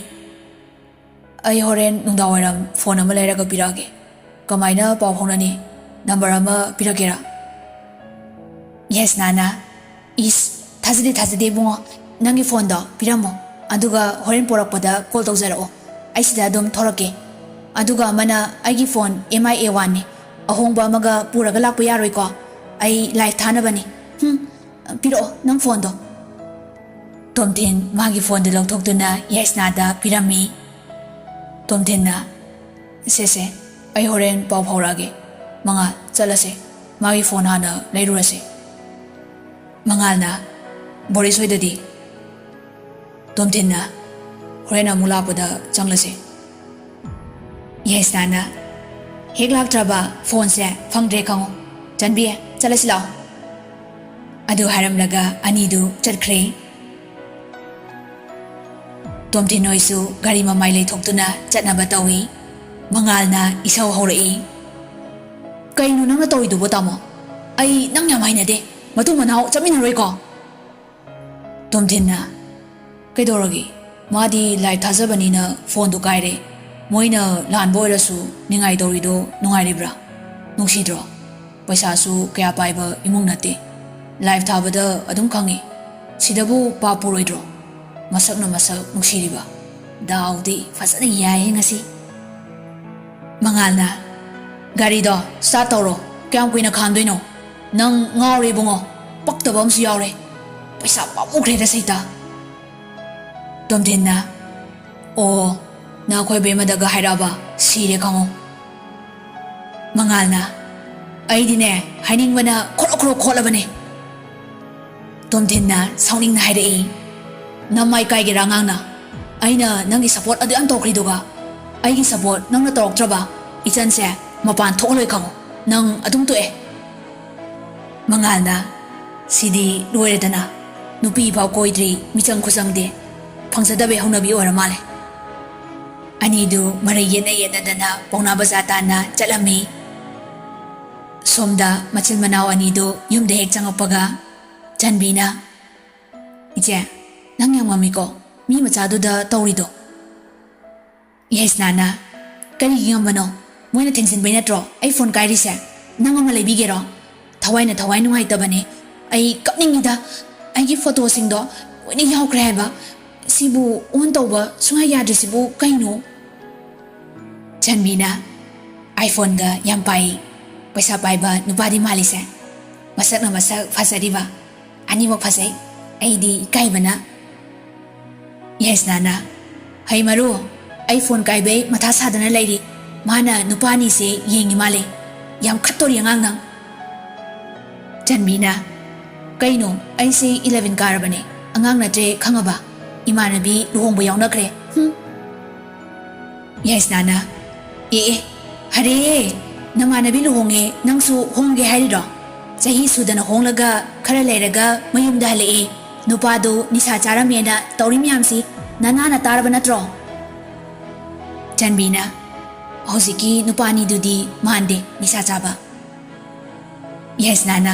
"ꯑꯩ ꯍꯣꯔꯦꯟ ꯅꯨꯡꯗꯥꯡꯋꯥꯏꯔꯝ ꯐꯣꯟ ꯑꯃ ꯂꯩꯔꯒ ꯄꯤꯔꯛꯑꯒꯦ꯫ ꯀꯃꯥꯏꯅ ꯄꯥꯎ ꯐꯥꯎꯅꯅꯤ? ꯅꯝꯕꯔ ꯑꯃ ꯄꯤꯔꯛꯀꯦꯔꯥ?" ꯌꯥꯏꯁꯅꯥꯅ, "ꯏꯁ, ꯊꯥꯖꯗꯦ, ꯊꯥꯖꯗꯦ ꯏꯕꯨꯡꯉꯣ꯫ ꯅꯪꯒꯤ ꯐꯣꯟꯗꯣ ꯄꯤꯔꯝꯃꯣ, ꯑꯗꯨꯒ ꯍꯣꯔꯦꯟ ꯄꯣꯔꯛꯄꯗ ꯀꯣꯜ ꯇꯧꯖꯔꯛꯑꯣ꯫ ꯑꯩ ꯁꯤꯗ ꯑꯗꯨꯝ ꯊꯣꯔꯛꯀꯦ꯫ ꯑꯗꯨꯒ ꯑꯃꯅ ꯑꯩꯒꯤ ꯐꯣꯟ ꯑꯦꯝ ꯑꯥꯏ ꯑꯦ ꯋꯥꯟꯅꯤ, ꯑꯍꯣꯡꯕ ꯑꯃꯒ ꯄꯨꯔꯒ ꯂꯥꯛꯄ ꯌꯥꯔꯣꯏꯀꯣ? ꯑꯩ ꯂꯥꯏꯐ ꯊꯥꯅꯕꯅꯤ꯫ ꯍꯨꯝ, ꯄꯤꯔꯛꯑꯣ ꯅꯪ ꯐꯣꯟꯗꯣ꯫ ꯇꯣꯝꯊꯤꯟ ꯃꯥꯒꯤ ꯐꯣꯟꯗꯨ ꯂꯧꯊꯣꯛꯇꯨꯅ ꯌꯥꯏꯁꯅꯥꯗ ꯄꯤꯔꯝꯃꯤ꯫ ꯇꯣꯝꯊꯤꯟꯅ, "ꯁꯦ ꯁꯦ, ꯑꯩ ꯍꯣꯔꯦꯟ ꯄꯥꯎ ꯐꯥꯎꯔꯛꯑꯒꯦ꯫ ꯃꯉꯥꯜ, ꯆꯠꯂꯁꯦ꯫ ꯃꯥꯒꯤ ꯐꯣꯟ ꯍꯥꯟꯅ ꯂꯩꯔꯨꯔꯁꯦ꯫" ꯃꯉꯥꯜꯅ, "ꯕꯣꯔꯤꯁ ꯍꯣꯏꯗꯗꯤ?" ꯇꯣꯝꯊꯤꯟꯅ, "ꯍꯣꯔꯦꯟ ꯑꯃꯨꯛ ꯂꯥꯛꯄꯗ ꯆꯪꯂꯁꯦ꯫" ꯌꯥꯏꯁꯅꯥꯅ, "ꯍꯦꯛ ꯂꯥꯛꯇ꯭ꯔꯕ ꯐꯣꯟꯁꯦ ꯐꯪꯗ꯭ꯔꯦ ꯈꯪꯉꯣ꯫ ꯆꯟꯕꯤ, ꯆꯠꯂꯁꯤ ꯂꯥꯛꯑꯣ꯫" ꯑꯗꯨ ꯍꯥꯏꯔꯝꯂꯒ ꯑꯅꯤꯗꯨ ꯆꯠꯈ꯭ꯔꯦ꯫ ꯇꯣꯝꯊꯤꯟ ꯍꯣꯏꯁꯨ ꯒꯥꯔꯤ ꯃꯃꯥꯏ ꯂꯩꯊꯣꯛꯇꯨꯅ ꯆꯠꯅꯕ ꯇꯧꯏ꯫ ꯃꯉꯥꯜꯅ ꯏꯁꯧ ꯍꯧꯔꯛꯏ, "ꯀꯩꯅꯣ ꯅꯪꯅ ꯇꯧꯔꯤꯗꯨꯕꯣ ꯇꯥꯃꯣ? ꯑꯩ ꯅꯪ ꯌꯥꯝ ꯍꯩꯅꯗꯦ꯫ ꯃꯇꯨꯡ ꯃꯅꯥꯎ ꯆꯠꯃꯤꯟꯅꯔꯣꯏꯀꯣ?" ꯇꯣꯝꯊꯤꯟꯅ, "ꯀꯩꯗꯧꯔꯒꯦ? ꯃꯥꯗꯤ ꯂꯥꯏꯐ ꯊꯥꯖꯕꯅꯤꯅ ꯐꯣꯟꯗꯨ ꯀꯥꯏꯔꯦ꯫ ꯃꯣꯏꯅ ꯂꯥꯟꯕ ꯑꯣꯏꯔꯁꯨ ꯅꯤꯡꯉꯥꯏ ꯇꯧꯔꯤꯗꯣ ꯅꯨꯡꯉꯥꯏꯔꯤꯕ꯭ꯔꯥ? ꯅꯨꯡꯁꯤꯗ꯭ꯔꯣ? ꯄꯩꯁꯥꯁꯨ ꯀꯌꯥ ꯄꯥꯏꯕ ꯏꯃꯨꯡ ꯅꯠꯇꯦ꯫ ꯂꯥꯏꯐ ꯊꯥꯕꯗ ꯑꯗꯨꯝ ꯈꯪꯉꯤ꯫ ꯁꯤꯗꯕꯨ ꯄꯥꯞ ꯄꯨꯔꯣꯏꯗ꯭ꯔꯣ? ꯃꯁꯛꯅ ꯃꯁꯛ ꯅꯨꯡꯁꯤꯔꯤꯕ꯫ ꯗꯥꯎꯗꯤ ꯐꯖꯅ ꯌꯥꯏꯌꯦ ꯉꯁꯤ꯫" ꯃꯉꯥꯜꯅ, "ꯒꯥꯔꯤꯗꯣ ꯁ꯭ꯇꯥꯔꯠ ꯇꯧꯔꯣ꯫ ꯀꯌꯥꯝ ꯀꯨꯏꯅ ꯈꯥꯝꯗꯣꯏꯅꯣ? ꯅꯪ ꯉꯥꯎꯔꯦ ꯏꯕꯨꯡꯉꯣ꯫ ꯄꯛꯇꯕ ꯑꯃꯁꯨ ꯌꯥꯎꯔꯦ꯫ ꯄꯩꯁꯥ ꯄꯥꯝꯃꯨꯈ꯭ꯔꯦꯗ ꯁꯩꯇ꯫" ꯇꯣꯝꯊꯤꯟꯅ, "ꯑꯣ, ꯅꯪ ꯑꯩꯈꯣꯏ ꯕꯦꯝꯃꯗꯒ ꯍꯥꯏꯔꯛꯑꯕ? ꯁꯤꯔꯦ ꯈꯪꯉꯣ꯫" ꯃꯉꯥꯜꯅ, "ꯑꯩꯗꯤꯅꯦ, ꯍꯥꯏꯅꯤꯡꯕꯅ ꯈꯣꯔꯣ ꯈꯣꯔꯣ ꯈꯣꯠꯂꯕꯅꯦ꯫" ꯇꯣꯝꯊꯤꯟꯅ ꯁꯥꯎꯅꯤꯡꯅ ꯍꯥꯏꯔꯛꯏ, "ꯅꯃꯥꯏ ꯀꯥꯏꯒꯦꯔꯥ ꯑꯉꯥꯡꯅ? ꯑꯩꯅ ꯅꯪꯒꯤ ꯁꯞꯄꯣꯔꯠ ꯑꯗꯨ ꯌꯥꯝ ꯇꯧꯈ꯭ꯔꯤꯗꯨꯒ? ꯑꯩꯒꯤ ꯁꯞꯄꯣꯔꯠ ꯅꯪꯅ ꯇꯧꯔꯛꯇ꯭ꯔꯕ, ꯏꯆꯟꯁꯦ ꯃꯄꯥꯟ ꯊꯣꯛꯍꯜꯂꯣꯏ ꯈꯪꯉꯣ꯫ ꯅꯪ ꯑꯗꯨꯝ ꯇꯣꯛꯑꯦ꯫" ꯃꯉꯥꯜꯅ, "ꯁꯤꯗꯤ ꯂꯣꯏꯔꯦꯗꯅ꯫ ꯅꯨꯄꯤ ꯐꯥꯎ ꯀꯣꯏꯗ꯭ꯔꯤ, ꯃꯤꯆꯪ ꯈꯨꯆꯪꯗꯦ꯫ ꯐꯪꯖꯗꯕꯩ ꯍꯧꯅꯕꯤ ꯑꯣꯏꯔ ꯃꯥꯜꯂꯦ꯫" ꯑꯅꯤꯗꯨ ꯃꯔꯩ ꯌꯦꯠꯅ ꯌꯦꯠꯅꯗꯅ ꯄꯥꯎꯅꯥ ꯕꯖꯥꯔ ꯇꯥꯟꯅ ꯆꯠꯂꯝꯃꯤ꯫ ꯁꯣꯝꯗ ꯃꯆꯤꯟ ꯃꯅꯥꯎ ꯑꯅꯤꯗꯨ ꯌꯨꯝꯗ ꯍꯦꯛ ꯆꯪꯉꯛꯄꯒ, ꯆꯟꯕꯤꯅ, "ꯏꯆꯦ, ꯅꯪ ꯌꯥꯝ ꯉꯝꯃꯤꯀꯣ, ꯃꯤ ꯃꯆꯥꯗꯨꯗ ꯇꯧꯔꯤꯗꯣ꯫" ꯌꯥꯏꯁꯅꯥꯅ, "ꯀꯔꯤꯒꯤ ꯉꯝꯕꯅꯣ? ꯃꯣꯏꯅ ꯊꯤꯡꯖꯤꯟꯕꯩ ꯅꯠꯇ꯭ꯔꯣ ꯑꯩ ꯐꯣꯟ ꯀꯥꯏꯔꯤꯁꯦ? ꯅꯪ ꯑꯃ ꯂꯩꯕꯤꯒꯦꯔꯣ? ꯊꯋꯥꯏꯅ ꯊꯋꯥꯏ ꯅꯨꯡꯉꯥꯏꯇꯕꯅꯦ꯫ ꯑꯩ ꯀꯞꯅꯤꯡꯉꯤꯗ꯫ ꯑꯩꯒꯤ ꯐꯣꯇꯣꯁꯤꯡꯗꯣ ꯂꯣꯏꯅ ꯌꯥꯎꯈ꯭ꯔꯦ ꯍꯥꯏꯕ꯫ ꯁꯤꯕꯨ ꯑꯣꯟ ꯇꯧꯕ ꯁꯨꯡꯌꯥ ꯌꯥꯗ꯭ꯔꯤꯁꯤꯕꯨ ꯀꯩꯅꯣ?" ꯆꯟꯕꯤꯅ, "ꯑꯥꯏꯐꯣꯟꯒ ꯌꯥꯝ ꯄꯥꯏ꯫ ꯄꯩꯁꯥ ꯄꯥꯏꯕ ꯅꯨꯄꯥꯗꯤ ꯃꯥꯜꯂꯤꯁꯦ꯫ ꯃꯁꯛꯅ ꯃꯁꯛ ꯐꯖꯔꯤꯕ꯫ ꯑꯅꯤꯃꯛ ꯐꯖꯩ꯫ ꯑꯩꯗꯤ ꯏꯀꯥꯏꯕꯅ꯫ ꯌꯥꯏꯁꯅꯥꯅ, "ꯍꯩ ꯃꯔꯨ, ꯑꯩ ꯐꯣꯟ ꯀꯥꯏꯕꯩ ꯃꯊꯥ ꯁꯥꯗꯅ ꯂꯩꯔꯤ꯫ ꯃꯥꯅ ꯅꯨꯄꯥ ꯑꯅꯤꯁꯦ ꯌꯦꯡꯉꯤ ꯃꯥꯜꯂꯦ꯫ ꯌꯥꯝ ꯈꯠꯇꯣꯔꯤ ꯑꯉꯥꯡ ꯅꯪ꯫" ꯆꯟꯕꯤꯅ, "ꯀꯩꯅꯣ, ꯑꯩꯁꯦ ꯏꯂꯚꯦꯟ ꯀꯥꯔꯕꯅꯦ꯫ ꯑꯉꯥꯡ ꯅꯠꯇ꯭ꯔꯦ ꯈꯪꯉꯕ? ꯏꯃꯥꯟꯅꯕꯤ ꯂꯨꯍꯣꯡꯕ ꯌꯥꯎꯅꯈ꯭ꯔꯦ꯫ ꯍꯨꯝ꯫" ꯌꯥꯏꯁꯅꯥꯅ, "ꯑꯦ ꯑꯦ, ꯍꯔꯦ, ꯅꯃꯥꯟꯅꯕꯤ ꯂꯨꯍꯣꯡꯉꯦ, ꯅꯪꯁꯨ ꯍꯣꯡꯒꯦ ꯍꯥꯏꯔꯤꯔꯣ? ꯆꯍꯤ ꯁꯨꯗꯅ ꯍꯣꯡꯂꯒ ꯈꯔ ꯂꯩꯔꯒ ꯃꯌꯨꯝꯗ ꯍꯜꯂꯛꯑꯦ꯫ ꯅꯨꯄꯥꯗꯨ ꯅꯤꯁꯥ ꯆꯥꯔꯝꯃꯦꯅ ꯇꯧꯔꯤ ꯃꯌꯥꯝꯁꯤ ꯅꯅꯥꯅ ꯇꯥꯔꯕ ꯅꯠꯇ꯭ꯔꯣ?" ꯆꯟꯕꯤꯅ, "ꯍꯧꯖꯤꯛꯀꯤ ꯅꯨꯄꯥ ꯑꯅꯤꯗꯨꯗꯤ ꯃꯥꯟꯗꯦ ꯅꯤꯁꯥ ꯆꯥꯕ꯫" ꯌꯥꯏꯁꯅꯥꯅ,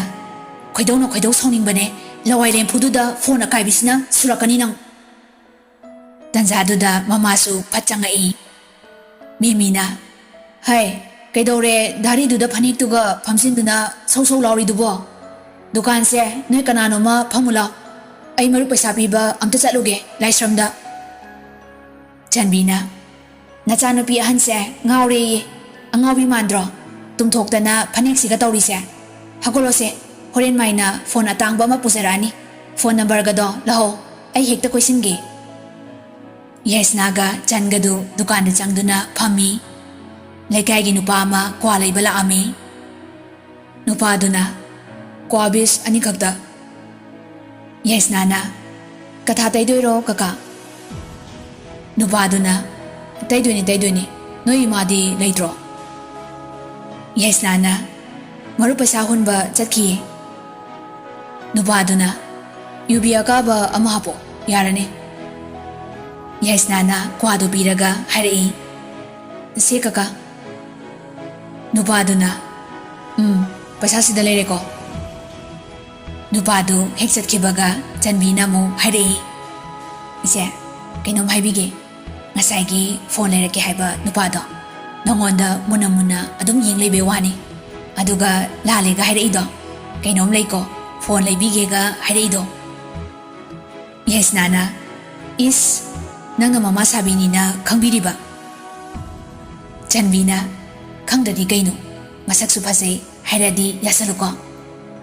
"ꯈꯣꯏꯗꯧꯅ ꯈꯣꯏꯗꯧ ꯁꯥꯎꯅꯤꯡꯕꯅꯦ꯫ ꯂꯋꯥꯏ ꯂꯦꯝꯐꯨꯗꯨꯗ ꯐꯣꯟ ꯑꯀꯥꯏꯕꯤꯁꯤꯅ ꯁꯨꯔꯛꯀꯅꯤ ꯅꯪ꯫" ꯇꯟꯖꯥꯗꯨꯗ ꯃꯃꯥꯁꯨ ꯐꯠ ꯆꯪꯉꯛꯏ꯫ ꯃꯦꯃꯤꯅ, "ꯍꯩ, ꯀꯩꯗꯧꯔꯦ ꯗꯥꯔꯤꯗꯨꯗ ꯐꯅꯦꯛꯇꯨꯒ ꯐꯝꯖꯤꯟꯗꯨꯅ ꯁꯧ ꯁꯧ ꯂꯥꯎꯔꯤꯗꯨꯕꯣ? ꯗꯨꯀꯥꯟꯁꯦ ꯅꯣꯏ ꯀꯅꯥꯅꯣꯃ ꯐꯝꯃꯨ ꯂꯥꯎ꯫ ꯑꯩ ꯃꯔꯨꯞ ꯄꯩꯁꯥ ꯄꯤꯕ ꯑꯝꯇ ꯆꯠꯂꯨꯒꯦ ꯂꯥꯏꯁ꯭ꯔꯝꯗ꯫" ꯆꯟꯕꯤꯅ, "ꯅꯆꯥꯅꯨꯄꯤ ꯑꯍꯟꯁꯦ ꯉꯥꯎꯔꯦꯌꯦ꯫ ꯑꯉꯥꯎꯕꯤ ꯃꯥꯟꯗ꯭ꯔꯣ? ꯇꯨꯝꯊꯣꯛꯇꯅ ꯐꯅꯦꯛꯁꯤꯒ ꯇꯧꯔꯤꯁꯦ꯫ ꯍꯧꯒꯠꯂꯣꯁꯦ, ꯍꯣꯔꯦꯟ ꯃꯥꯏꯅ ꯐꯣꯟ ꯑꯇꯥꯡꯕ ꯑꯃ ꯄꯨꯖꯔꯛꯑꯅꯤ꯫ ꯐꯣꯟ ꯅꯝꯕꯔꯒꯗꯣ ꯂꯧꯍꯧ, ꯑꯩ ꯍꯦꯛꯇ ꯀꯣꯏꯁꯤꯟꯒꯦ꯫" ꯌꯥꯏꯁꯅꯥꯒ ꯆꯟꯒꯗꯨ ꯗꯨꯀꯥꯟꯗ ꯆꯪꯗꯨꯅ ꯐꯝꯃꯤ꯫ ꯂꯩꯀꯥꯏꯒꯤ ꯅꯨꯄꯥ ꯑꯃ ꯀ꯭ꯋꯥ ꯂꯩꯕ ꯂꯥꯛꯑꯝꯃꯤ꯫ ꯅꯨꯄꯥꯗꯨꯅ, "ꯀ꯭ꯋꯥ ꯕꯤꯁ ꯑꯅꯤꯈꯛꯇ꯫" ꯌꯥꯏꯁꯅꯥꯅ, "ꯀꯊꯥ ꯇꯩꯗꯣꯏꯔꯣ ꯀꯀꯥ?" ꯅꯨꯄꯥꯗꯨꯅ, "ꯇꯩꯗꯣꯏꯅꯤ, ꯇꯩꯗꯣꯏꯅꯤ꯫ ꯅꯣꯏ ꯏꯃꯥꯗꯤ ꯂꯩꯇ꯭ꯔꯣ?" ꯌꯥꯏꯁꯅꯥꯅ, "ꯃꯔꯨꯞ ꯄꯩꯁꯥ ꯍꯨꯟꯕ ꯆꯠꯈꯤꯌꯦ꯫" ꯅꯨꯄꯥꯗꯨꯅ, "ꯌꯨꯕꯤ ꯑꯀꯥꯕ ꯑꯃ ꯍꯥꯞꯄꯣ, ꯌꯥꯔꯅꯤ꯫" ꯌꯥꯏꯁꯅꯥꯅ ꯀ꯭ꯋꯥꯗꯨ ꯄꯤꯔꯒ ꯍꯥꯏꯔꯛꯏ, "ꯁꯦ ꯀꯀꯥ꯫" ꯅꯨꯄꯥꯗꯨꯅ, "ꯎꯝ, ꯄꯩꯁꯥ ꯁꯤꯗ ꯂꯩꯔꯦꯀꯣ꯫" ꯅꯨꯄꯥꯗꯨ ꯍꯦꯛ ꯆꯠꯈꯤꯕꯒ ꯆꯟꯕꯤꯅ ꯑꯃꯨꯛ ꯍꯥꯏꯔꯛꯏ, "ꯏꯆꯦ, ꯀꯩꯅꯣꯝ ꯍꯥꯏꯕꯤꯒꯦ꯫ ꯉꯁꯥꯏꯒꯤ ꯐꯣꯟ ꯂꯩꯔꯛꯀꯦ ꯍꯥꯏꯕ ꯅꯨꯄꯥꯗꯣ ꯅꯉꯣꯟꯗ ꯃꯨꯟꯅ ꯃꯨꯟꯅ ꯑꯗꯨꯝ ꯌꯦꯡ ꯂꯩꯕꯩ ꯋꯥꯅꯤ꯫ ꯑꯗꯨꯒ ꯂꯥꯜꯂꯦꯒ ꯍꯥꯏꯔꯛꯏꯗꯣ ꯀꯩꯅꯣꯝ ꯂꯩꯀꯣ, ꯐꯣꯟ ꯂꯩꯕꯤꯒꯦꯒ ꯍꯥꯏꯔꯛꯏꯗꯣ꯫" ꯌꯥꯏꯁꯅꯥꯅ, "ꯏꯁ, ꯅꯪꯅ ꯃꯃꯥ ꯁꯥꯕꯤꯅꯤꯅ ꯈꯪꯕꯤꯔꯤꯕ?" ꯆꯟꯕꯤꯅ, "ꯈꯪꯗ꯭ꯔꯗꯤ ꯀꯩꯅꯣ? ꯃꯁꯛꯁꯨ ꯐꯖꯩ ꯍꯥꯏꯔꯗꯤ ꯌꯥꯁꯜꯂꯨꯀꯣ꯫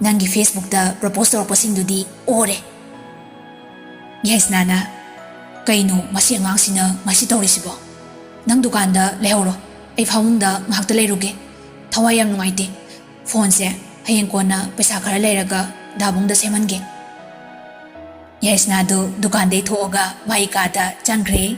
ꯅꯪꯒꯤ Facebookꯇ propose ꯇꯧꯔꯛꯄꯁꯤꯡꯗꯨꯗꯤ ꯑꯣꯔꯦ꯫ ꯌꯥꯏꯁꯅꯥꯅ, "ꯀꯩꯅꯣ ꯃꯁꯤ ꯑꯉꯥꯡꯁꯤꯅ ꯉꯁꯤ ꯇꯧꯔꯤꯁꯤꯕꯣ? ꯅꯪ ꯗꯨꯀꯥꯟꯗ ꯂꯩꯍꯧꯔꯣ, ꯑꯩ ꯐꯃꯨꯡꯗ ꯉꯥꯏꯍꯥꯛꯇ ꯂꯩꯔꯨꯒꯦ꯫ ꯊꯋꯥꯏ ꯌꯥꯝ ꯅꯨꯡꯉꯥꯏꯇꯦ꯫ ꯐꯣꯟꯁꯦ ꯍꯌꯦꯡ ꯀꯣꯟꯅ ꯄꯩꯁꯥ ꯈꯔ ꯂꯩꯔꯒ ꯗꯥꯕꯨꯡꯗ ꯁꯦꯝꯍꯟꯒꯦ꯫" ꯌꯥꯏꯁꯅꯥꯗꯨ ꯗꯨꯀꯥꯟꯗꯩ ꯊꯣꯛꯑꯒ ꯃꯥꯒꯤ ꯀꯥꯗ ꯆꯪꯈ꯭ꯔꯦ꯫